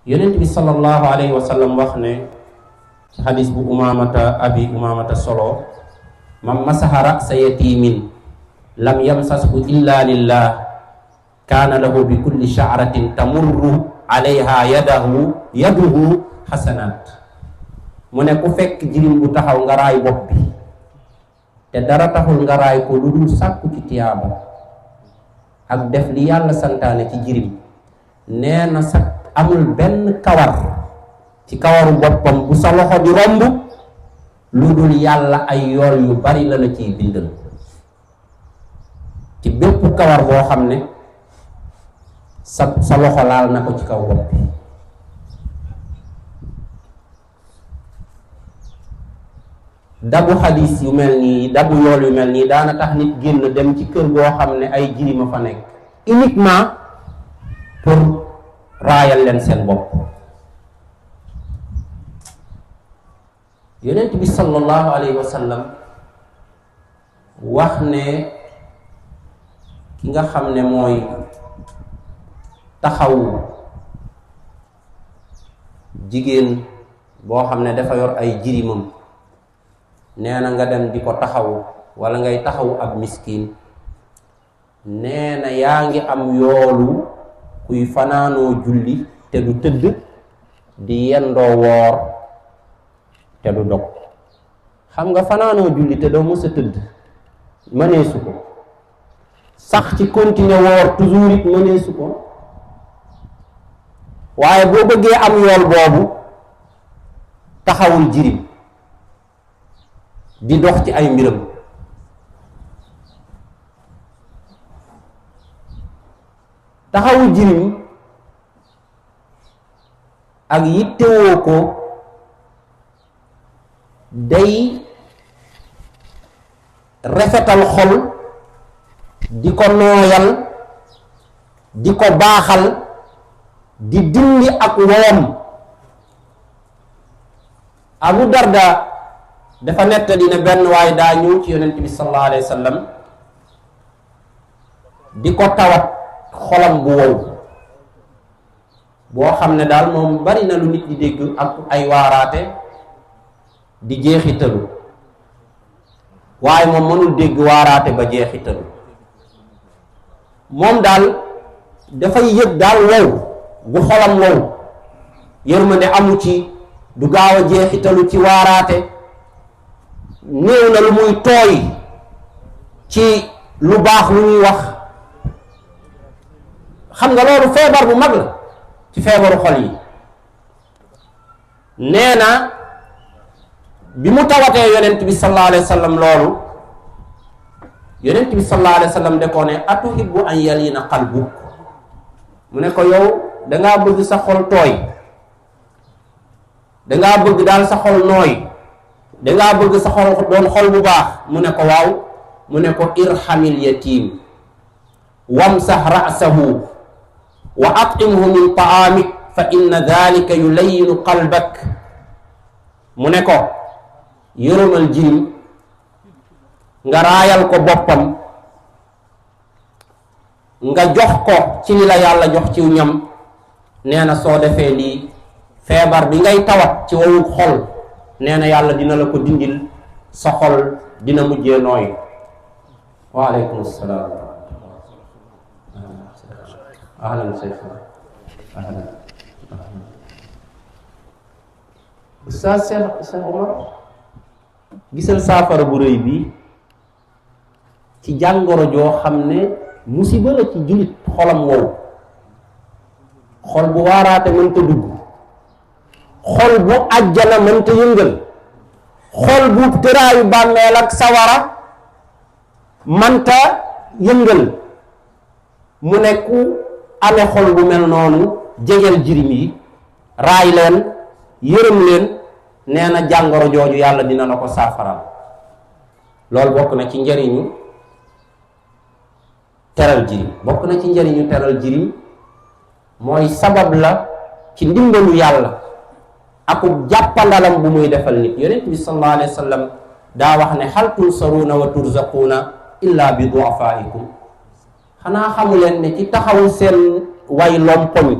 yonent bi sallallahu alayhi wa sallam wax ne ci xadis bu abi umamata solo, man masaha ra'sa yatimin lam yamsashu illa lillah kaana lahu bi kulli sha'ratin tamurru alayha yaduhu hasanat. mu ne ku fekk jirim bu taxaw nga raay bopp bi te dara taxul nga raay ko lu dul sàkku ci tiyaaba ak def li yàlla santaane ci jirim, nee na sax amul benn kawar ci kawaru boppam bu sa loxo di romb lu dul yàlla ay yool yu bari la la ciy bindal ci bépp kawar boo xam ne sa loxo laal na ko ci kaw bopp bi. dabu xadis yu mel nii, dabu yool yu mel nii daana tax nit génn dem ci kër goo xam ne ay jirima fa nekk uniquement pour raayal leen seen bopp. yonent bi sallallahu alayhi wa sallam wax ne ki nga xam ne mooy taxawu jigéen boo xam ne dafa yor ay jirimam, nee na nga dem di ko taxawu wala ngay taxawu ab miskin, nee na yaa ngi am yoolu kuy fanaanoo julli te du tëdd, di yendoo woor te du dog. xam nga fanaanoo julli te doo mës a tëdd mëneesu ko, sax ci continuer woor toujours it mëneesu ko, waaye boo bëggee am yool boobu taxawul jirim di dox ci ay mbiram. taxawu jirim ak yittewoo ko day rafetal xol, di ko nooyal, di ko baaxal, di dindi ak woom. Abu Darda dafa nettali ne benn waaye daa ñëw ci yonent bi sallallahu alayhi wa sallam di ko tawat xolam bu wow boo xam ne daal moom bari na lu nit di dégg ak ay waaraate di jeexitalu, waaye moom mënul dégg waaraate ba jeexitalu. moom daal dafay yëg daal wow bu xolam wow, yërmande amu ci, du gaaw a jeexitalu ci waaraate, néew na lu muy tooy ci lu baax lu ñuy wax. xam nga loolu feebar bu mag la ci feebaru xol yi. nee na bi mu tawatee yonent bi sallallahu alayhi wa sallam loolu, yonent bi sallallahu alayhi wa sallam de ko ne atuhibbu an yalina qalbuk, mu ne ko yow dangaa bëgg sa xol tooy, dangaa bëgg daal sa xol nooy, dangaa bëgg sa xol doon xol bu baax. mu ne ko waaw. mu ne ko irhamil yatim wamsah ra'sahu wa at'imhu min ta'amik fa inna dhalika yulayinu qalbak. mu ne ko yërëmal jirim, nga raayal ko boppam, nga jox ko ci li la yàlla jox ci ñam. nee na soo defee lii, feebar bi ngay tawat ci wowu xol, nee na yàlla dina la ko dindil, sa xol dina mujjee nooy. waaleykum salaam. ahlan seyxna ahlan. Oustaz Cheikh Omar, gisal saafara bu rëy bi ci jàngoro joo xam ne musiba la ci jullit xolam wow, xol bu waaraate mënta dugg, xol bu àjjana mënta yëngal, xol bu tëraayu bàmmeel ak sawara mënta yëngal. mu nekku amee xol bu mel noonu, jegeel jirim yi, raay leen, yërëm leen, nee na jàngoro jooju yàlla dina la ko saafaral. loolu bokk na ci njariñu teral jirim. bokk na ci njariñu teral jirim mooy sabab la ci ndimbalu yàlla akub jàppandalam bu muy defal nit. yonent bi sallallahu alayhi wa sallam daa wax ne hal tunsaruuna wa turzaquuna illa bi du'afaikum. xanaa xamu leen ne ci taxawu seen way lompoñ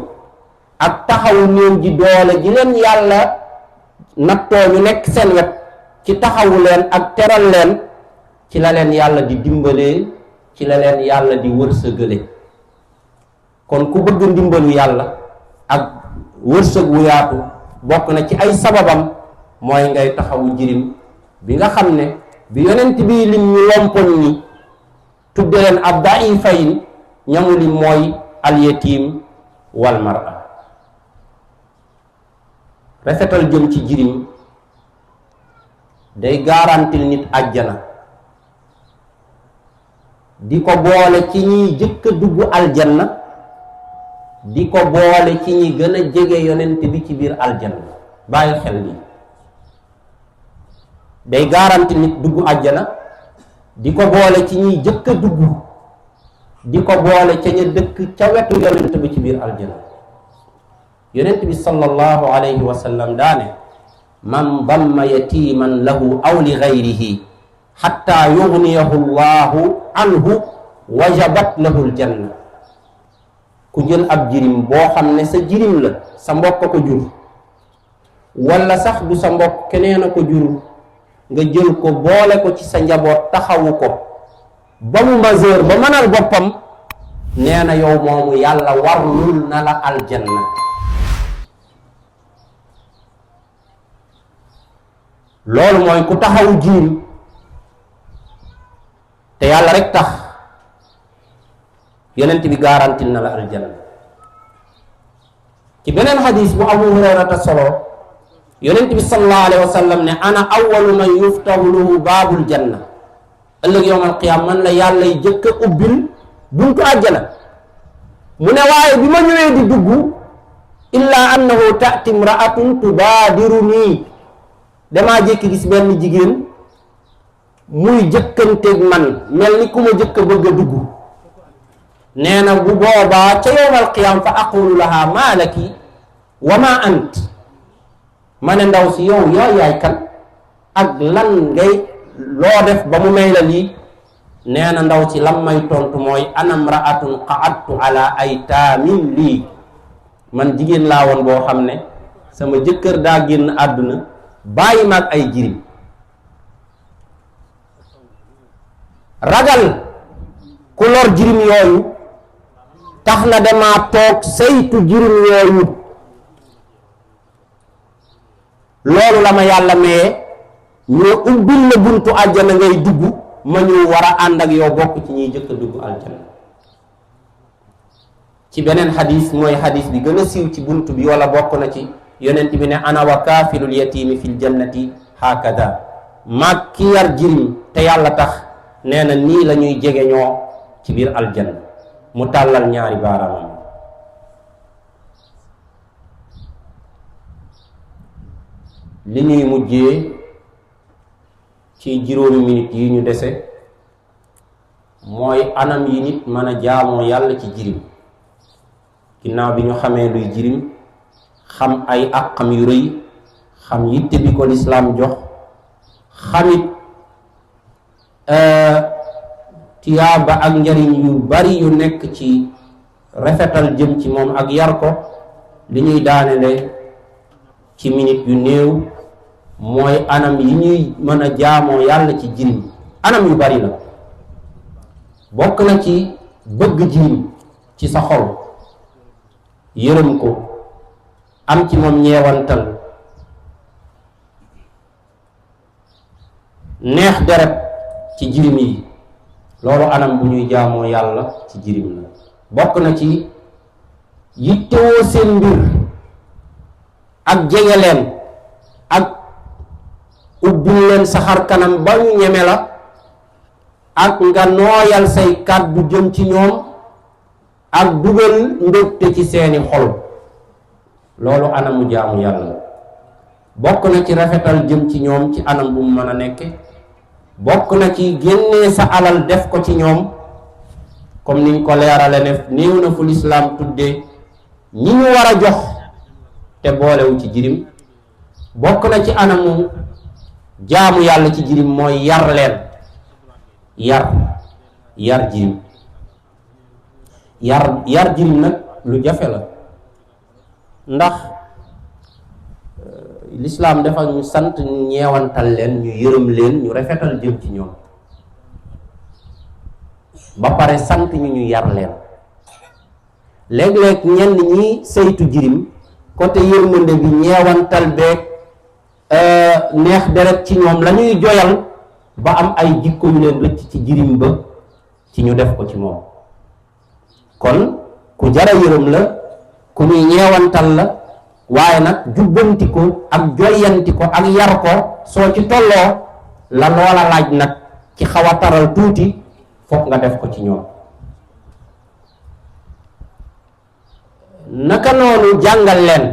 ak taxawu néew ji doole ji leen yàlla nattoo ñu nekk seen wet, ci taxawu leen ak teral leen, ci la leen yàlla di dimbalee, ci la leen yàlla di wërsëgale. kon ku bëgg ndimbalu yàlla ak wërsëg wu yaatu, bokk na ci ay sababam mooy ngay taxawu jirim bi nga xam ne bi yonent bi lim ñu lompoñ ni tudde leen ab daifayn, ñamu lim mooy alyatim wal mar'a. rafetal jëm ci jirim day garantil nit àjjana, di ko boole ci ñiy jëkk a dugg aljanna, di ko boole ci ñi gën a jege yonent bi ci biir aljanna. bàyyi xel li day garanti nit dugg àjjana, di ko boole ci ñiy jëkk a dugg, di ko boole ca ña dëkk ca wetu yonent bi ci biir aljanna. yonent bi sallallahu alayhi wa sallam daane man damma yatiman lahu aw li gayrihi xatta yugniyahu llahu anhu wajabat lahu aljanna. ku jël ab jirim boo xam ne sa jirim la, sa mbokk ko jur, wala sax du sa mbokk keneen a ko jur, nga jël ko boole ko ci sa njaboot, taxawu ko ba mu majeur ba mënal boppam, nee na yow moomu yàlla warlul na la aljanna. loolu mooy ku taxawu jirim te yàlla rek tax, yonent bi garantil na la aljanna. ci beneen xadis bu Abu Hurayrata solo, yonent bi sallallahu alayhi wa sallam ne ana awwalu man yuftahu lahu baabul janna. ëllëg yawmal qiyaama man la yàlla y jëkk a ubbil buntu àjjana. mu ne waaye bi ma ñëwee di dugg, illa annahu taati imraatun tubaadiruni, damaa jékki gis benn jigéen muy jëkkanteeg man, mel ni ku ma jëkk a bëgg a dugg. nee na bu boobaa ca yawmal qiyaama fa aqulu laha maa laki wa ma ant. ma ne ndaw si yow yaay kan ak lan ngay loo def ba mu may la lii. nee na ndaw si lam may tontu mooy ana mraatun qaadtu ala aytaamin lii, man jigéen laa woon boo xam ne sama jëkkër daa génn àdduna bàyyi ma ak ay jirim. ragal ku lor jirim yooyu tax na dama toog saytu jirim yooyu. loolu la ma yàlla maye, ñoo ubbil la buntu àjjana ngay dugg, ma ñu war a ànd ak yow bokk ci ñuy jëkk a dugg aljanna. ci beneen xadis, mooy xadis bi gën a siiw ci buntu bi, wala bokk na ci, yonent bi ne ana wa kaafilul yatiimi fil jannati hakada. maag ki yar jirim te yàlla tax, nee na nii la ñuy jege ñoo ci biir aljanna. mu tàllal ñaari baaraamam. li ñuy mujjee ci juróomi minute yi ñu dese mooy anam yi nit mën a jaamoo yàlla ci jirim. ginnaaw bi ñu xamee luy jirim, xam ay àqam yu rëy, xam yitte bi ko lislaam jox, xamit tiyaaba ak njariñ yu bari yu nekk ci rafetal jëm ci moom ak yar ko, li ñuy daanele ci minute yu néew mooy anam yi ñuy mën a jaamoo yàlla ci jirim. anam yu bari la, bokk na ci bëgg jirim ci sa xol, yërëm ko, am ci moom ñeewantal, neex deret ci jirim yi. loolu anam bu ñuy jaamoo yàlla ci jirim la. bokk na ci yittewoo seen mbir ak jege leen ak ubbil leen sa xar kanam ba ñu ñeme la, ak nga nooyal say kàddu jëm ci ñoom, ak dugal mbégte ci seeni xol. loolu anamu jaamu yàlla. bokk na ci rafetal jëm ci ñoom ci anam bu mu mën a nekke. bokk na ci génnee sa alal def ko ci ñoom, comme niñ ko leerale ne néew na fu lislaam tuddee ñi ñu war a jox te boolewu ci jirim. bokk na ci anamu jaamu yàlla ci jirim mooy yar leen, yar jirim. yar jirim nag lu jafe la, ndax lislaam dafa ñu sant ñu ñeewantal leen, ñu yërëm leen, ñu rafetal jëm ci ñoom, ba pare sant ñu yar leen. léeg-léeg ñenn ñi saytu jirim côté yërmande bi, ñeewantal beeg neex deret ci ñoom la ñuy joyal ba am ay jikko yu leen rëcc ci jirim ba ci ñu def ko ci moom. kon ku jara yërëm la, ku ñuy ñeewantal la, waaye nag jubbanti ko ak joyanti ko ak yar ko soo ci tolloo la loola laaj nag ci xaw a taral tuuti fokk nga def ko ci ñoom. naka noonu jàngal leen,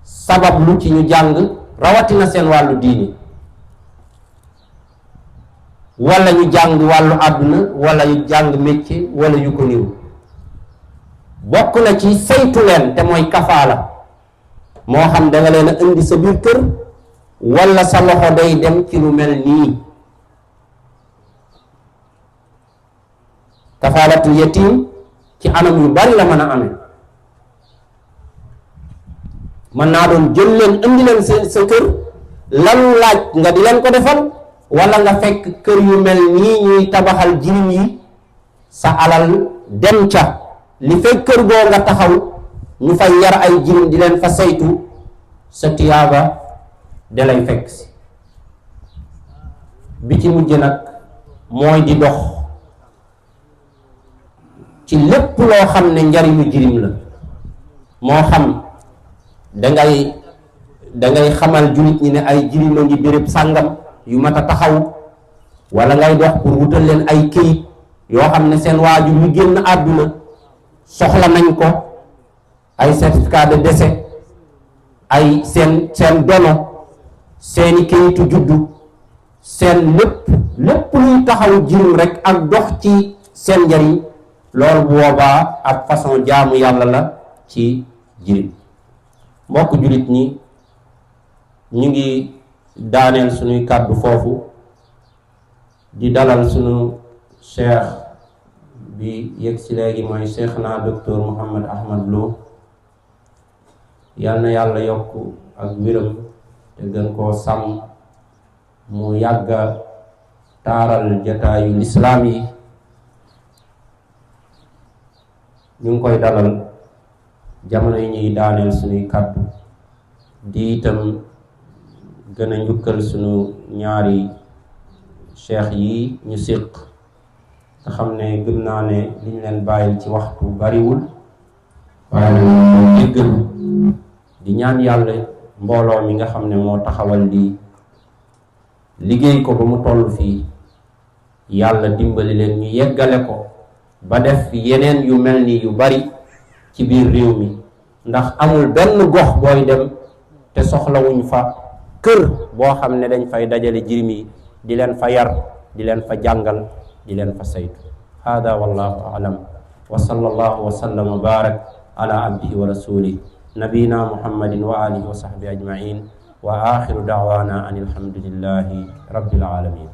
sabab lu ci ñu jàng rawatina seen wàllu diini, wala ñu jàng wàllu àdduna, wala ñu jàng métier, wala yu ko niru. bokk na ci saytu leen te mooy kafaala, moo xam da nga leen a indi sa biir kër wala sa loxo day dem ci lu mel nii. kafaalatul yatim ci anam yu bari la mën a amee. mën naa doon jël leen indi leen sa kër, lanu laaj nga di leen ko defal, wala nga fekk kër yu mel nii ñuy tabaxal jirim yi, sa alal dem ca, li fekk kër goo nga taxaw ñu fay yar ay jirim di leen fa saytu, sa tiyaaba da lay fekk si. bi ci mujj nag mooy di dox ci lépp loo xam ne njariñu jirim la, moo xam dangay xamal jullit ñi ne ay jirim a ngi béréb sàngam yu mat a taxaw, wala ngay dox pour wutal leen ay këyit yoo xam ne seen waajur yu génn àdduna soxla nañ ko, ay certificat de décès, ay seen dono, seeni këyitu juddu, seen lépp luy taxaw jirim rek ak dox ci seen njariñ. loolu bu boobaa ak façon jaamu yàlla la ci jirim. mbokk jullit ñi, ñu ngi daaneel suñuy kàddu foofu di dalal suñu cheikh bi yegg si léegi mooy cheikh naa docteur Mouhammad Ahmad Lo. yal na yàlla yokk ak wéram te gën koo sàmm, mu yàgga taaral jataayu lislaam yi. ñu ngi koy dalal jamono yi ñuy daaneel suñuy kàddu, di itam gën a njukkal suñu ñaari cheikh yi ñu séq, nga xam ne gëm naa ne liñ leen bàyyil ci waxtu bariwul, waaye nag jéggalu di ñaan yàlla mbooloo mi nga xam ne moo taxawal lii liggéey ko ba mu toll fii, yàlla dimbali leen ñu yeggale ko ba def yeneen yu mel ni yu bari ci biir réew mi. ndax amul benn gox booy dem te soxlawuñ fa kër boo xam ne dañ fay dajale jirim yi, di leen fa yar, di leen fa jàngal, di leen fa saytu. hada wallahu a'lam wa sallallahu wa sallam wa barak ala abdihi wa rasulih nabina muhammadin wa alihi wa sahbihi ajma'in wa akhiru da'wana anil hamdulillahi rabbil alamin.